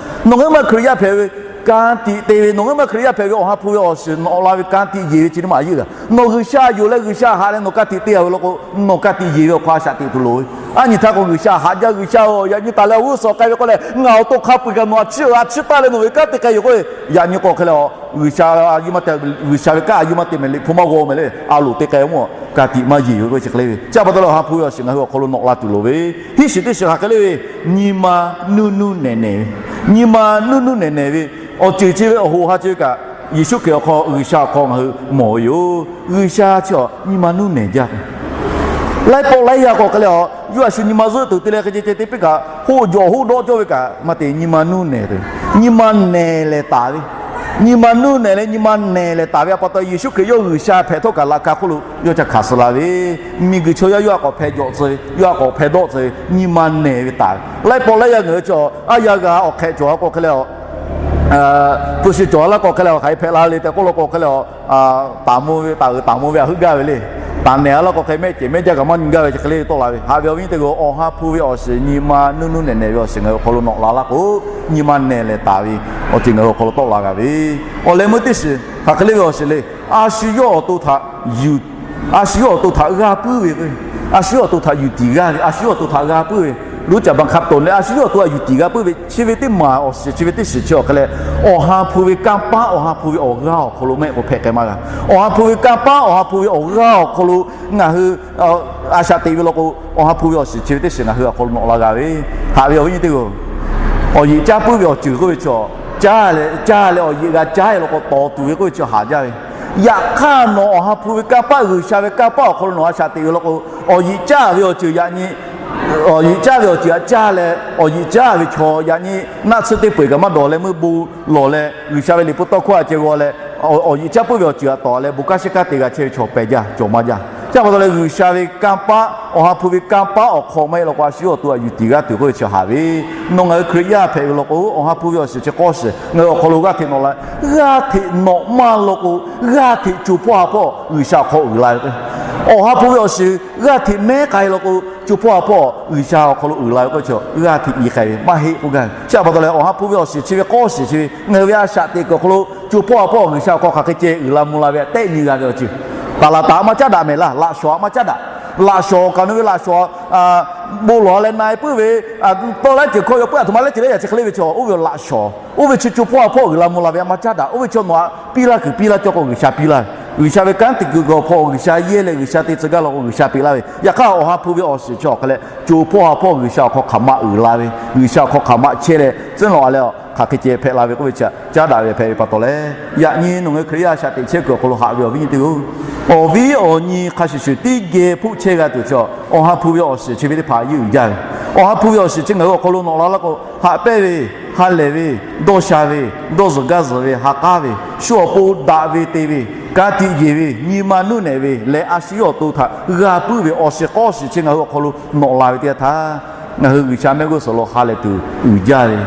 nawˬ huiˉ ma Hkriꞈ yaˇ hpehꞈ ve, ka tiꞈ te ve, nawˬ huiˉ ma Hkriꞈ yaˇ hpehꞈ ve awˬ ha hpu ve awˬ shiˍ nawꞈ la ve ka tiꞈ yeˬ ve chi teˇ maˬ yeˇ g'a. Nawˬ G'uiˬsha yonˍ leh G'uiˬsha haꞈ leh nawˬ ka tiꞈ te a ve law k'o, nawˬ ka tiꞈ yeˬ ve awˬ hk'aw a shaꞈ teꞈ tuˬ loˍ ve. A nyi htaˇ k'o G'uiˬsha haꞈ jaˇ, G'uiˬsha-oˬ, yaꞈ nyi taˍ leh awˬ g'uˇ suhˍ k'ai ve k'oˆ leh ngaˬ awˬ to hk'a peu-eˬ kaꞈ nawˬ a chiˇ a chiˇ taˇ leh nawˬ ve kanˉ te k'ai yoˬ k'oˆ ve, yaꞈ nyi k'o hk'e leh a, G'uiˬsha a, G'uiˬsha ve kanˉ a yuˇ maˇ te mehˍ, Liꞈ hpu maˇ g'aw mehˍ le, a loˍ te k'ai mawˬ, ka tiꞈ maˇ yeˬ ve k'oˆ ve chi hk'e le ve. Chi pa taw leh awˬ ha hpu ve awˬ shiˍ ngaˬ hui awˬ hk'aw lo nawꞈ la tuˬ loˍ ve, hiˉ shiˍ teˇ shiˍ hk'aˬ hk'e le ve, nyi ma nuˇ nuˇ nehˬ nehˬ ve, nyi ma nuˇ nuˇ nehˬ nehˬ ve, awˬ ceuˬ chi ve awˬ hoꞈ ha chi ve kaꞈ, Yeˍsuˆ Hkriꞈ awˬ hk'aw G'uiˬsha awˬ hk'aw ngaˬ hui mawˬ ve yoˬ. G'uiˬsha chi a nyi ma nuˇ nehˬ jaˇ ve. Laiˉ pawˆ laiˉ yaˇ k'o hk'e leh a, yawˇ a shu nyi ma zuhˆ tuˬ te leh hk'e ceh ceh te piˇ kaꞈ, hoˆ jawˬ hoˆ dawˆ cawˇ ve kaꞈ maˇ te, nyi ma nuˇ nehˬ ve, nyi ma nehˬ lehˬ taˍ ve, nyi ma nuˇ nehˬ leh nyi ma nehˬ lehˬ taˍ ve a pa taw, Yeˍsuˆ Hkriꞈ yawˇ G'uiˬsha hpehꞈ htawˇ kaꞈ laꞈ ka hk'oˆ lo yawˇ ca hkanˍ suh la ve, miˬguiˬ chaw yaˇ yawˇ a k'awꞈ hpeh jawꞈ tcuh ve, yawˇ a k'awꞈ hpeh dawˆ tcuh ve, nyi ma nehˬ ve taˍ ve. Laiˉ pawˆ laiˉ yaˇ ngaˬ hui chi a, aˉ yaˇ g'a awˬ hk'ehꞈ cawˬ a k'o hk'e leh a, hpu shi cawˬ a laˇ k'o hk'e leh a, hk'aˬ hk'e hpehꞈ la le tehꞈ k'oˆ law k'o hk'e leh a, taˍ mvuh ve, taˍ uiˍ taˍ mvuh ve a heuˆ gaˇ ve le. Taˍ nehˬ a laˇ k'o hk'e mehˆ cehˬ mehˆ jaˇ kaꞈ maˇ nyi gaˇ ve chi hk'e le ve tawˆ la ve. Haꞈ ve awˬ viˉ nyi teˇ g'aˇ, awˬ ha hpu ve awˬ shiˍ nyi ma nuˇ nuˇ nehˬ nehˬ ve awˬ shiˍ ngaˬ hui awˬ hk'aw lo nawꞈ la laˇ k'o, nyi ma nehˬ lehˬ taˍ ve awˬ ceuˬ ngaˬ hui awˬ hk'aw lo tawˆ la g'a ve. Awˬ leh meuˇ teˇ shiˍ hk'aˬ hk'e le ve awˬ shiˍ le. A shu yawˇ awˬ to htaꞈ yuˬ, a shu yawˇ awˬ to htaꞈ g'a puiˉ ve k'o, a shu yawˇ awˬ to htaꞈ yuˬ tiˍ g'aˇ ve, a shu yawˇ awˬ to htaꞈ g'a puiˉ ve, luˉ caꞈ baˬ hk'a tawˍ leh a shu yawˇ awˬ to htaꞈ yuˬ tiˍ g'a puiˉ ve chi ve teˇ maˬ awˬ shiˍ chi ve teˇ shiˍ chi awˬ hk'e leh, awˬ ha hpu ve kanˇ paˆ awˬ ha hpu ve awˬ g'aˇ awˬ hk'aw lo mehˆ k'o hpehꞈ k'ai maˇ g'a. Awˬ ha hpu ve kanˇ paˆ awˬ ha hpu ve awˬ g'aˇ awˬ hk'aw lo ngaˬ hui a shaꞈ teꞈ ve law k'o, awˬ ha hpu ve awˬ shiˍ chi ve teˇ shiˍ ngaˬ hui awˬ hk'aw lo nawꞈ la g'a ve. Haꞈ ve awˬ viˉ nyi teˇ g'aˇ, awˬ yeꞈ caˇ puiˉ ve awˬ ceuˬ k'oˆ ve chi, caˇ leh caˇ leh awˬ yeꞈ g'a caˇ ve law k'o tawˍ tuˬ ve k'oˆ ve chi haꞈ jaˇ ve. Yaꞈ hk'aˇ nawˬ awˬ ha hpu ve kanˇ paˆ G'uiˬsha ve kanˇ paˆ awˬ hk'aw lo nawˬ a shaꞈ teꞈ ve law k'o, awˬ yeꞈ caˇ ve awˬ ceuˬ yaꞈ nyi awˬ yeꞈ caˇ ve awˬ ceuˬ htaꞈ caˇ leh awˬ yeꞈ caˇ ve chaw yaꞈ nyi naˆ tsuhˇ teˇ peu-eˬ kaꞈ maˇ dawˬ leh meuˇ bon lawˬ leh G'uiˬsha ve liꞈ hpu tawˇ hkawˇ htaꞈ ceh g'aw leh, awˬ yeꞈ caˇ puiˉ ve awˬ ceuˬ htaꞈ tawˍ leh bon kanˉ shiˉ kanˉ te g'a chehˇ ve chaw pehˬ jaˇ cawˬ maˇ jaˇ. Chi pa taw leh G'uiˬsha ve kanˇ paˆ, awˬ ha hpu ve kanˇ paˆ awˬ hk'aw maˇ heˆ law k'o a shu yawˇ awˬ to htaꞈ yuˬ tiˍ g'aˇ tuˬ k'oˆ ve chi haꞈ ve. Nawˬ ngaˬ hui Hkriꞈ yaˇ hpehꞈ ve law k'o, awˬ ha hpu ve awˬ shiˍ chi k'awˇ shiˍ ngaˬ hui awˬ hk'aw lo g'aˇ hteꞈ nawꞈ la. G'aˇ hteꞈ nawꞈ maˇ law k'o, g'aˇ hteꞈ co hpawˇ ha hpawˇ G'uiˬsha awˬ hk'aw uiˍ la ve k'o, awˬ ha hpu ve awˬ shiˍ g'aˇ hteꞈ mehˉ k'ai law k'o, co hpawˇ ha hpawˇ G'uiˬsha awˬ hk'aw lo uiˍ la ve k'oˆ ve chi g'aˇ hteꞈ nyi k'ai ve maˇ heˆ k'oˆ gaˇ ve. Chi pa taw leh awˬ ha hpu ve awˬ shiˍ chi ve k'awˇ shiˍ chi ve ngaˬ hui ve a shaꞈ teꞈ kuiˬ awˬ hk'aw lo co hpawˇ ha hpawˇ G'uiˬsha awˬ hk'aw hk'aˬ hk'e ceh uiˍ la mvuh la ve tehˆ nyi g'a ve awˬ ceuˬ. Taˍ laˍ taˍ maˇ caˉ daꞈ mehˍ laˇ, laꞈ shawˍ maˇ caˉ daꞈ. Laꞈ shawˍ kaꞈ nawˬ ve laꞈ shawˍ bon lawˬ leh na-e puiˉ ve, tawˇ laiˉ ceuˬ hkawˇ yaw puiˉ a htoꞈ ma laiˉ ceuˬ leh yaꞈ chi hk'e le ve chi oˇ ve laꞈ shawˍ. Oˇ ve chi co hpawˇ ha hpawˇ uiˍ la mvuh la ve a maˇ caˉ daꞈ. Oˇ ve chi nawˬ htaꞈ piˇ laˇ kuiˬ piˇ laˇ cawˇ k'o G'uiˬsha piˇ laˇ ve. G'uiˬsha ve kanˉ te kuiˬ awˬ hpawˇ G'uiˬsha yehˇ leh G'uiˬsha te tcuh gaˇ law k'o G'uiˬsha peꞈ laˇ ve. Yaꞈ hk'aˇ awˬ ha hpu ve awˬ shiˍ chi awˬ hk'e leh co hpawˇ ha hpawˇ G'uiˬsha awˬ hk'aw hk'aˬ ma uiˍ la ve, G'uiˬsha awˬ hk'aw hk'aˬ ma chehˇ leh tcuhˉ lawˬ a leh hk'aˬ hk'e ceh hpehꞈ la ve k'oˆ ve chi caˉ daꞈ ve hpehꞈ ve pa taw leh, yaꞈ nyi nawˬ ngaˬ hui Hkriꞈ yaˇ a shaꞈ teꞈ chehˇ kuiˬ awˬ hk'aw lo haꞈ ve awˬ viˉ nyi teˇ g'aˇ, awˬ viˉ awˬ nyi hk'a shuˍ shuˍ teˇ geh hpoˆ chehˇ g'a tuˬ chi awˬ ha hpu ve awˬ shiˍ chi ve teˇ hpaˍ yeˇ uiˍ jaˇ ve. Awˬ ha hpu ve awˬ shiˍ chi ngaˬ hui awˬ hk'aw lo nawꞈ la laˇ k'o, haꞈ pehnˇ ve, ha lehˬ ve, dawˇ sha ve, dawˇ zuhˬ gaˇ zuhˬ ve, ha k'aˉ ve, shu awˬ pon daꞈ ve te ve, ka tiꞈ yeˬ ve, nyi ma nuˇ nehˬ ve leh a shu yawˇ awˬ to htaꞈ g'a puiˉ ve awˬ shiˍ k'awˇ shiˍ chi ngaˬ hui awˬ hk'aw lo nawꞈ la ve teˇ yanˇ htaˇ, ngaˬ hui G'uiˬsha mehˆ g'uˇ suhˍ lo ha lehˬ tuˬ uiˍ jaˇ ve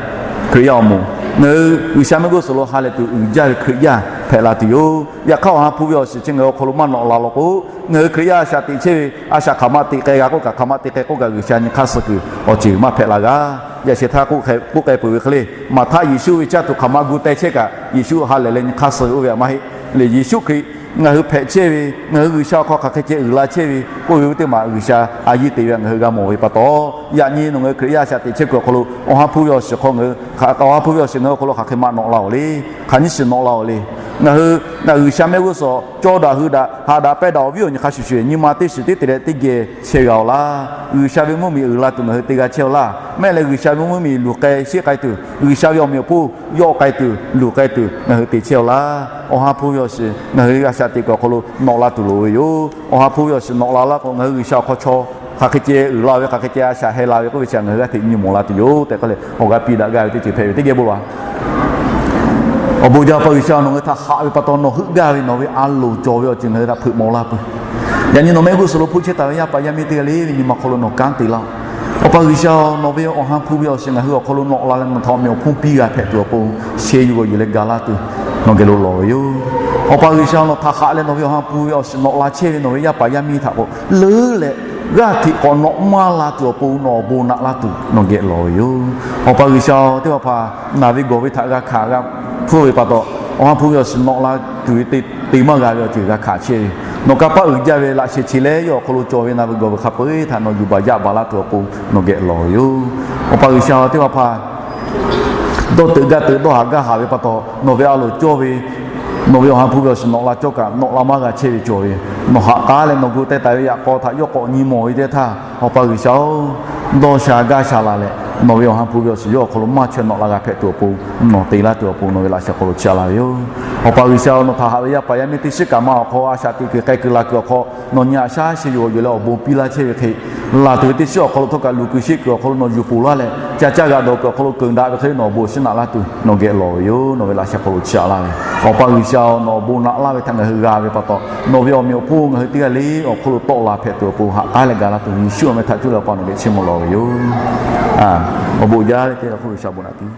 Hkriꞈ yaˇ awˬ moˍ, ngaˬ hui G'uiˬsha mehˆ g'uˇ suhˍ lo ha lehˬ tuˬ uiˍ jaˇ ve Hkriꞈ yaˇ hpehꞈ la tuˬ yoˬ. Yaꞈ hk'aˇ awˬ ha hpu ve awˬ shiˍ chi ngaˬ hui awˬ hk'aw lo maˇ nawꞈ la law k'o, ngaˬ hui Hkriꞈ yaˇ a shaꞈ teꞈ chehˇ ve a shaꞈ hk'aˬ ma teꞈ k'ai g'a k'oˆ kaꞈ, hk'aˬ ma teꞈ k'ai k'oˆ kaꞈ G'uiˬsha nyi hk'aˇ suh kuiˬ awˬ ceuˬ maˇ hpehꞈ la g'a. Yaꞈ sheh htaˇ k'oˆ k'ai peuˬ ve hk'e le, Maˍhtaˆ Yeˍsuˆ ve caˇ tuˬ hk'aˬ ma gu teh chehˇ kaꞈ Yeˍsuˆ ha lehˬ leh nyi hk'aˇ suh ve oˇ ve htaꞈ maˇ heˆ le. Yeˍsuˆ Hkriꞈ ngaˬ hui hpehꞈ chehˇ ve, ngaˬ hui G'uiˬsha awˬ hk'aw hk'aˬ hk'e ceh uiˍ la chehˇ ve k'oˆ ve teˇ maˬ G'uiˬsha a yiˇ te ve htaꞈ ngaˬ hui g'a mawˬ ve pa taw, yaꞈ nyi nawˬ ngaˬ hui Hkriꞈ yaˇ a shaꞈ teꞈ chehˇ kuiˬ awˬ hk'aw lo Awˬ ha hpu ve awˬ shiˍ hk'aw ngaˬ hui, Awˬ ha hpu ve awˬ shiˍ ngaˬ hui awˬ hk'aw lo hk'aˬ hk'e maꞈ nawꞈ la-oˬ le. Hk'aˬ nyiˇ shiˍ nawꞈ la-oˬ le. Ngaˬ hui, ngaˬ G'uiˬsha mehˆ g'uˇ suhˍ cawˇ daꞈ hui daꞈ, haꞈ daꞈ pehnˇ daꞈ awˬ viˉ awˬ nyi hk'a shuˍ shuˍ nyi ma teˇ shiˍ tiˉ te leh teˇ geh chehˇ g'a-oˬ laˇ. G'uiˬsha ve mvuhˇmiˬ uiˍ la tuˬ ngaˬ hui te g'a chehˇ-oˬ laˇ. Mehˆ leh G'uiˬsha ve mvuhˇmiˬ luˬ k'ai sheˆ k'ai tuˬ, G'uiˬsha ve awˬ meꞈ awˬ hponˇ yawˆ k'ai tuˬ luˬ k'ai tuˬ ngaˬ hui te chehˇ-oˬ laˇ. Awˬ ha hpu ve awˬ shiˍ ngaˬ hui a shaꞈ teꞈ kuiˬ awˬ hk'aw lo nawꞈ la tuˬ loˍ ve yoˬ. Awˬ ha hpu ve awˬ shiˍ nawꞈ la laˇ k'o, ngaˬ hui G'uiˬsha awˬ hk'aw chaw hk'aˬ hk'e ceh uiˍ la ve, hk'aˬ hk'e ceh a shaꞈ heh la ve k'oˆ ve chi ngaˬ hui g'aˇ hteꞈ nyi mawˬ la tuˬ yoˬ tehꞈ k'oˆ leh, awˬ g'aˇ piˇ daꞈ gaˇ ve teˇ ceuˬ hpehꞈ ve teˇ geh bon lawˬ. Awˬ bon jaˇ, Awˬ pa G'uiˬsha, nawˬ ngaˬ hui htaꞈ haꞈ ve pa taw nawˬ heuˆ gaˇ ve nawˬ ve a loˍ cawˬ ve awˬ ceuˬ ngaˬ hui htaꞈ hpeuꞈ maw laˇ peuˬ. Yaꞈ nyi nawˬ mehˆ g'uˇ suhˍ lo hpuˇ chehˇ taˍ ve yaˇ paˍ yaˇ miˇ teˇ g'aˇ le ve nyi ma hk'aw lo nawˬ kanˉ te laˇ-oˬ. Awˬ pa G'uiˬsha, nawˬ ve Awˬ ha hpu ve awˬ shiˍ ngaˬ hui awˬ hk'aw lo nawꞈ la leh nawˬ htaꞈ awˬ meꞈ awˬ hponˇ piˇ g'a hpehꞈ tuˬ awˬ pon sheh yuˬ g'awˬ yuˬ leh ga laˇ tuˬ nawˬ geh lo lawˬ ve yoˬ. Awˬ pa G'uiˬsha, nawˬ htaꞈ haꞈ leh nawˬ ve Awˬ ha hpu ve awˬ shiˍ nawꞈ la chehˇ ve nawˬ ve yaˇ paˍ yaˇ miˇ htaꞈ k'o leuˉ leh g'aˇ hteꞈ k'awꞈ nawꞈ maˇ la tuˬ awˬ pon nawˬ awˬ bon naꞈ laˇ tuˬ nawˬ geh lawˬ ve yoˬ. Awˬ pa G'uiˬsha, teˇ hpaˍ hpaˍ naˬ ve gawˬ ve htaꞈ g'a hkanˍ g'a hpfuhˇ ve pa taw, Awˬ ha hpu ve awˬ shiˍ nawꞈ la tuˬ ve te maˇ g'a ve awˬ ceuˬ g'a hkanˍ chehˇ ve, nawˬ kanˇ paˆ uiˍ jaˇ ve laꞈ sheh chi leh yawˇ awˬ hk'aw lo cawˬ ve naˬ ve gawˬ ve hk'a peu-eˬ htaꞈ nawˬ yuˬ baˬ yaˇ baˬ laˇ tuˬ awˬ pon nawˬ geh lawˬ ve yoˬ. Awˬ pa G'uiˬsha, teˇ hpaˍ hpaˍ dawˇ teuꞈ gaˇ teuꞈ dawˇ haˍ gaˇ haˍ ve pa taw, nawˬ ve a loˍ cawˇ ve nawˬ ve Awˬ ha hpu ve awˬ shiˍ nawꞈ la cawˇ kaꞈ nawꞈ la maˇ g'a chehˇ ve cawˬ ve, nawˬ haꞈ k'aˉ leh nawˬ gu teh taˍ ve yaꞈ k'aw htaꞈ yawˇ k'awꞈ nyi mawˬ ve teˇ htaˇ, Awˬ pa G'uiˬsha-oˬ, dawˇ sha gaˇ sha la leh nawˬ ve Awˬ ha hpu ve awˬ shiˍ yawˇ awˬ hk'aw lo maˇ chaweh nawꞈ la g'a hpehꞈ tuˬ awˬ pon nawˬ te laˇ tuˬ awˬ pon nawˬ ve laꞈ sheh hk'aw lo chiˇ a laˇ ve yoˬ. Awˬ pa G'uiˬsha-oˬ, nawˬ htaꞈ haꞈ ve yaˇ paˍ yaˇ miˇ teˇ shiˉ kaꞈ ma awˬ hk'aw a shaꞈ teꞈ kuiˬ k'ai kuiˬ la kuiˬ awˬ hk'aw nawˬ nyi aꞈ shaˉ sheh yuˬ g'awˬ yuˬ leh awˬ bon piˇ laˇ chehˇ ve hk'e, laˬ tuˬ ve teˇ shiˉ awˬ hk'aw lo htawˇ kaꞈ luˬ kuiˬ sheˆ kuiˬ awˬ hk'aw lo nawˬ yuˬ poˬ laˇ leh, ca caˇ g'a dawˬ kuiˬ awˬ hk'aw lo keunˍ daꞈ ve hk'e nawˬ awˬ bon awˬ shiˉ naꞈ laˇ tuˬ nawˬ geh lawˬ ve yoˬ. Nawˬ ve laꞈ sheh hk'aw lo chiˇ a laˇ ve, Awˬ pa G'uiˬsha-oˬ, nawˬ awˬ bon naꞈ laˇ ve htaꞈ ngaˬ hui g'a ve pa taw, nawˬ ve awˬ meꞈ awˬ hponˇ ngaˬ hui teˇ g'aˇ le awˬ hk'aw lo tawˆ la hpehꞈ tuˬ awˬ pon haꞈ k'aˉ leh ga laˇ tuˬ Yeˍsuˆ awˬ meh htaꞈ cuˇ leh Awˬ pa nawˬ geh chiˇ mvuh lawˬ ve yoˬ. Awˬ bon jaˇ ve teˇ g'aˇ hk'oˆ G'uiˬsha bon naꞈ piˇ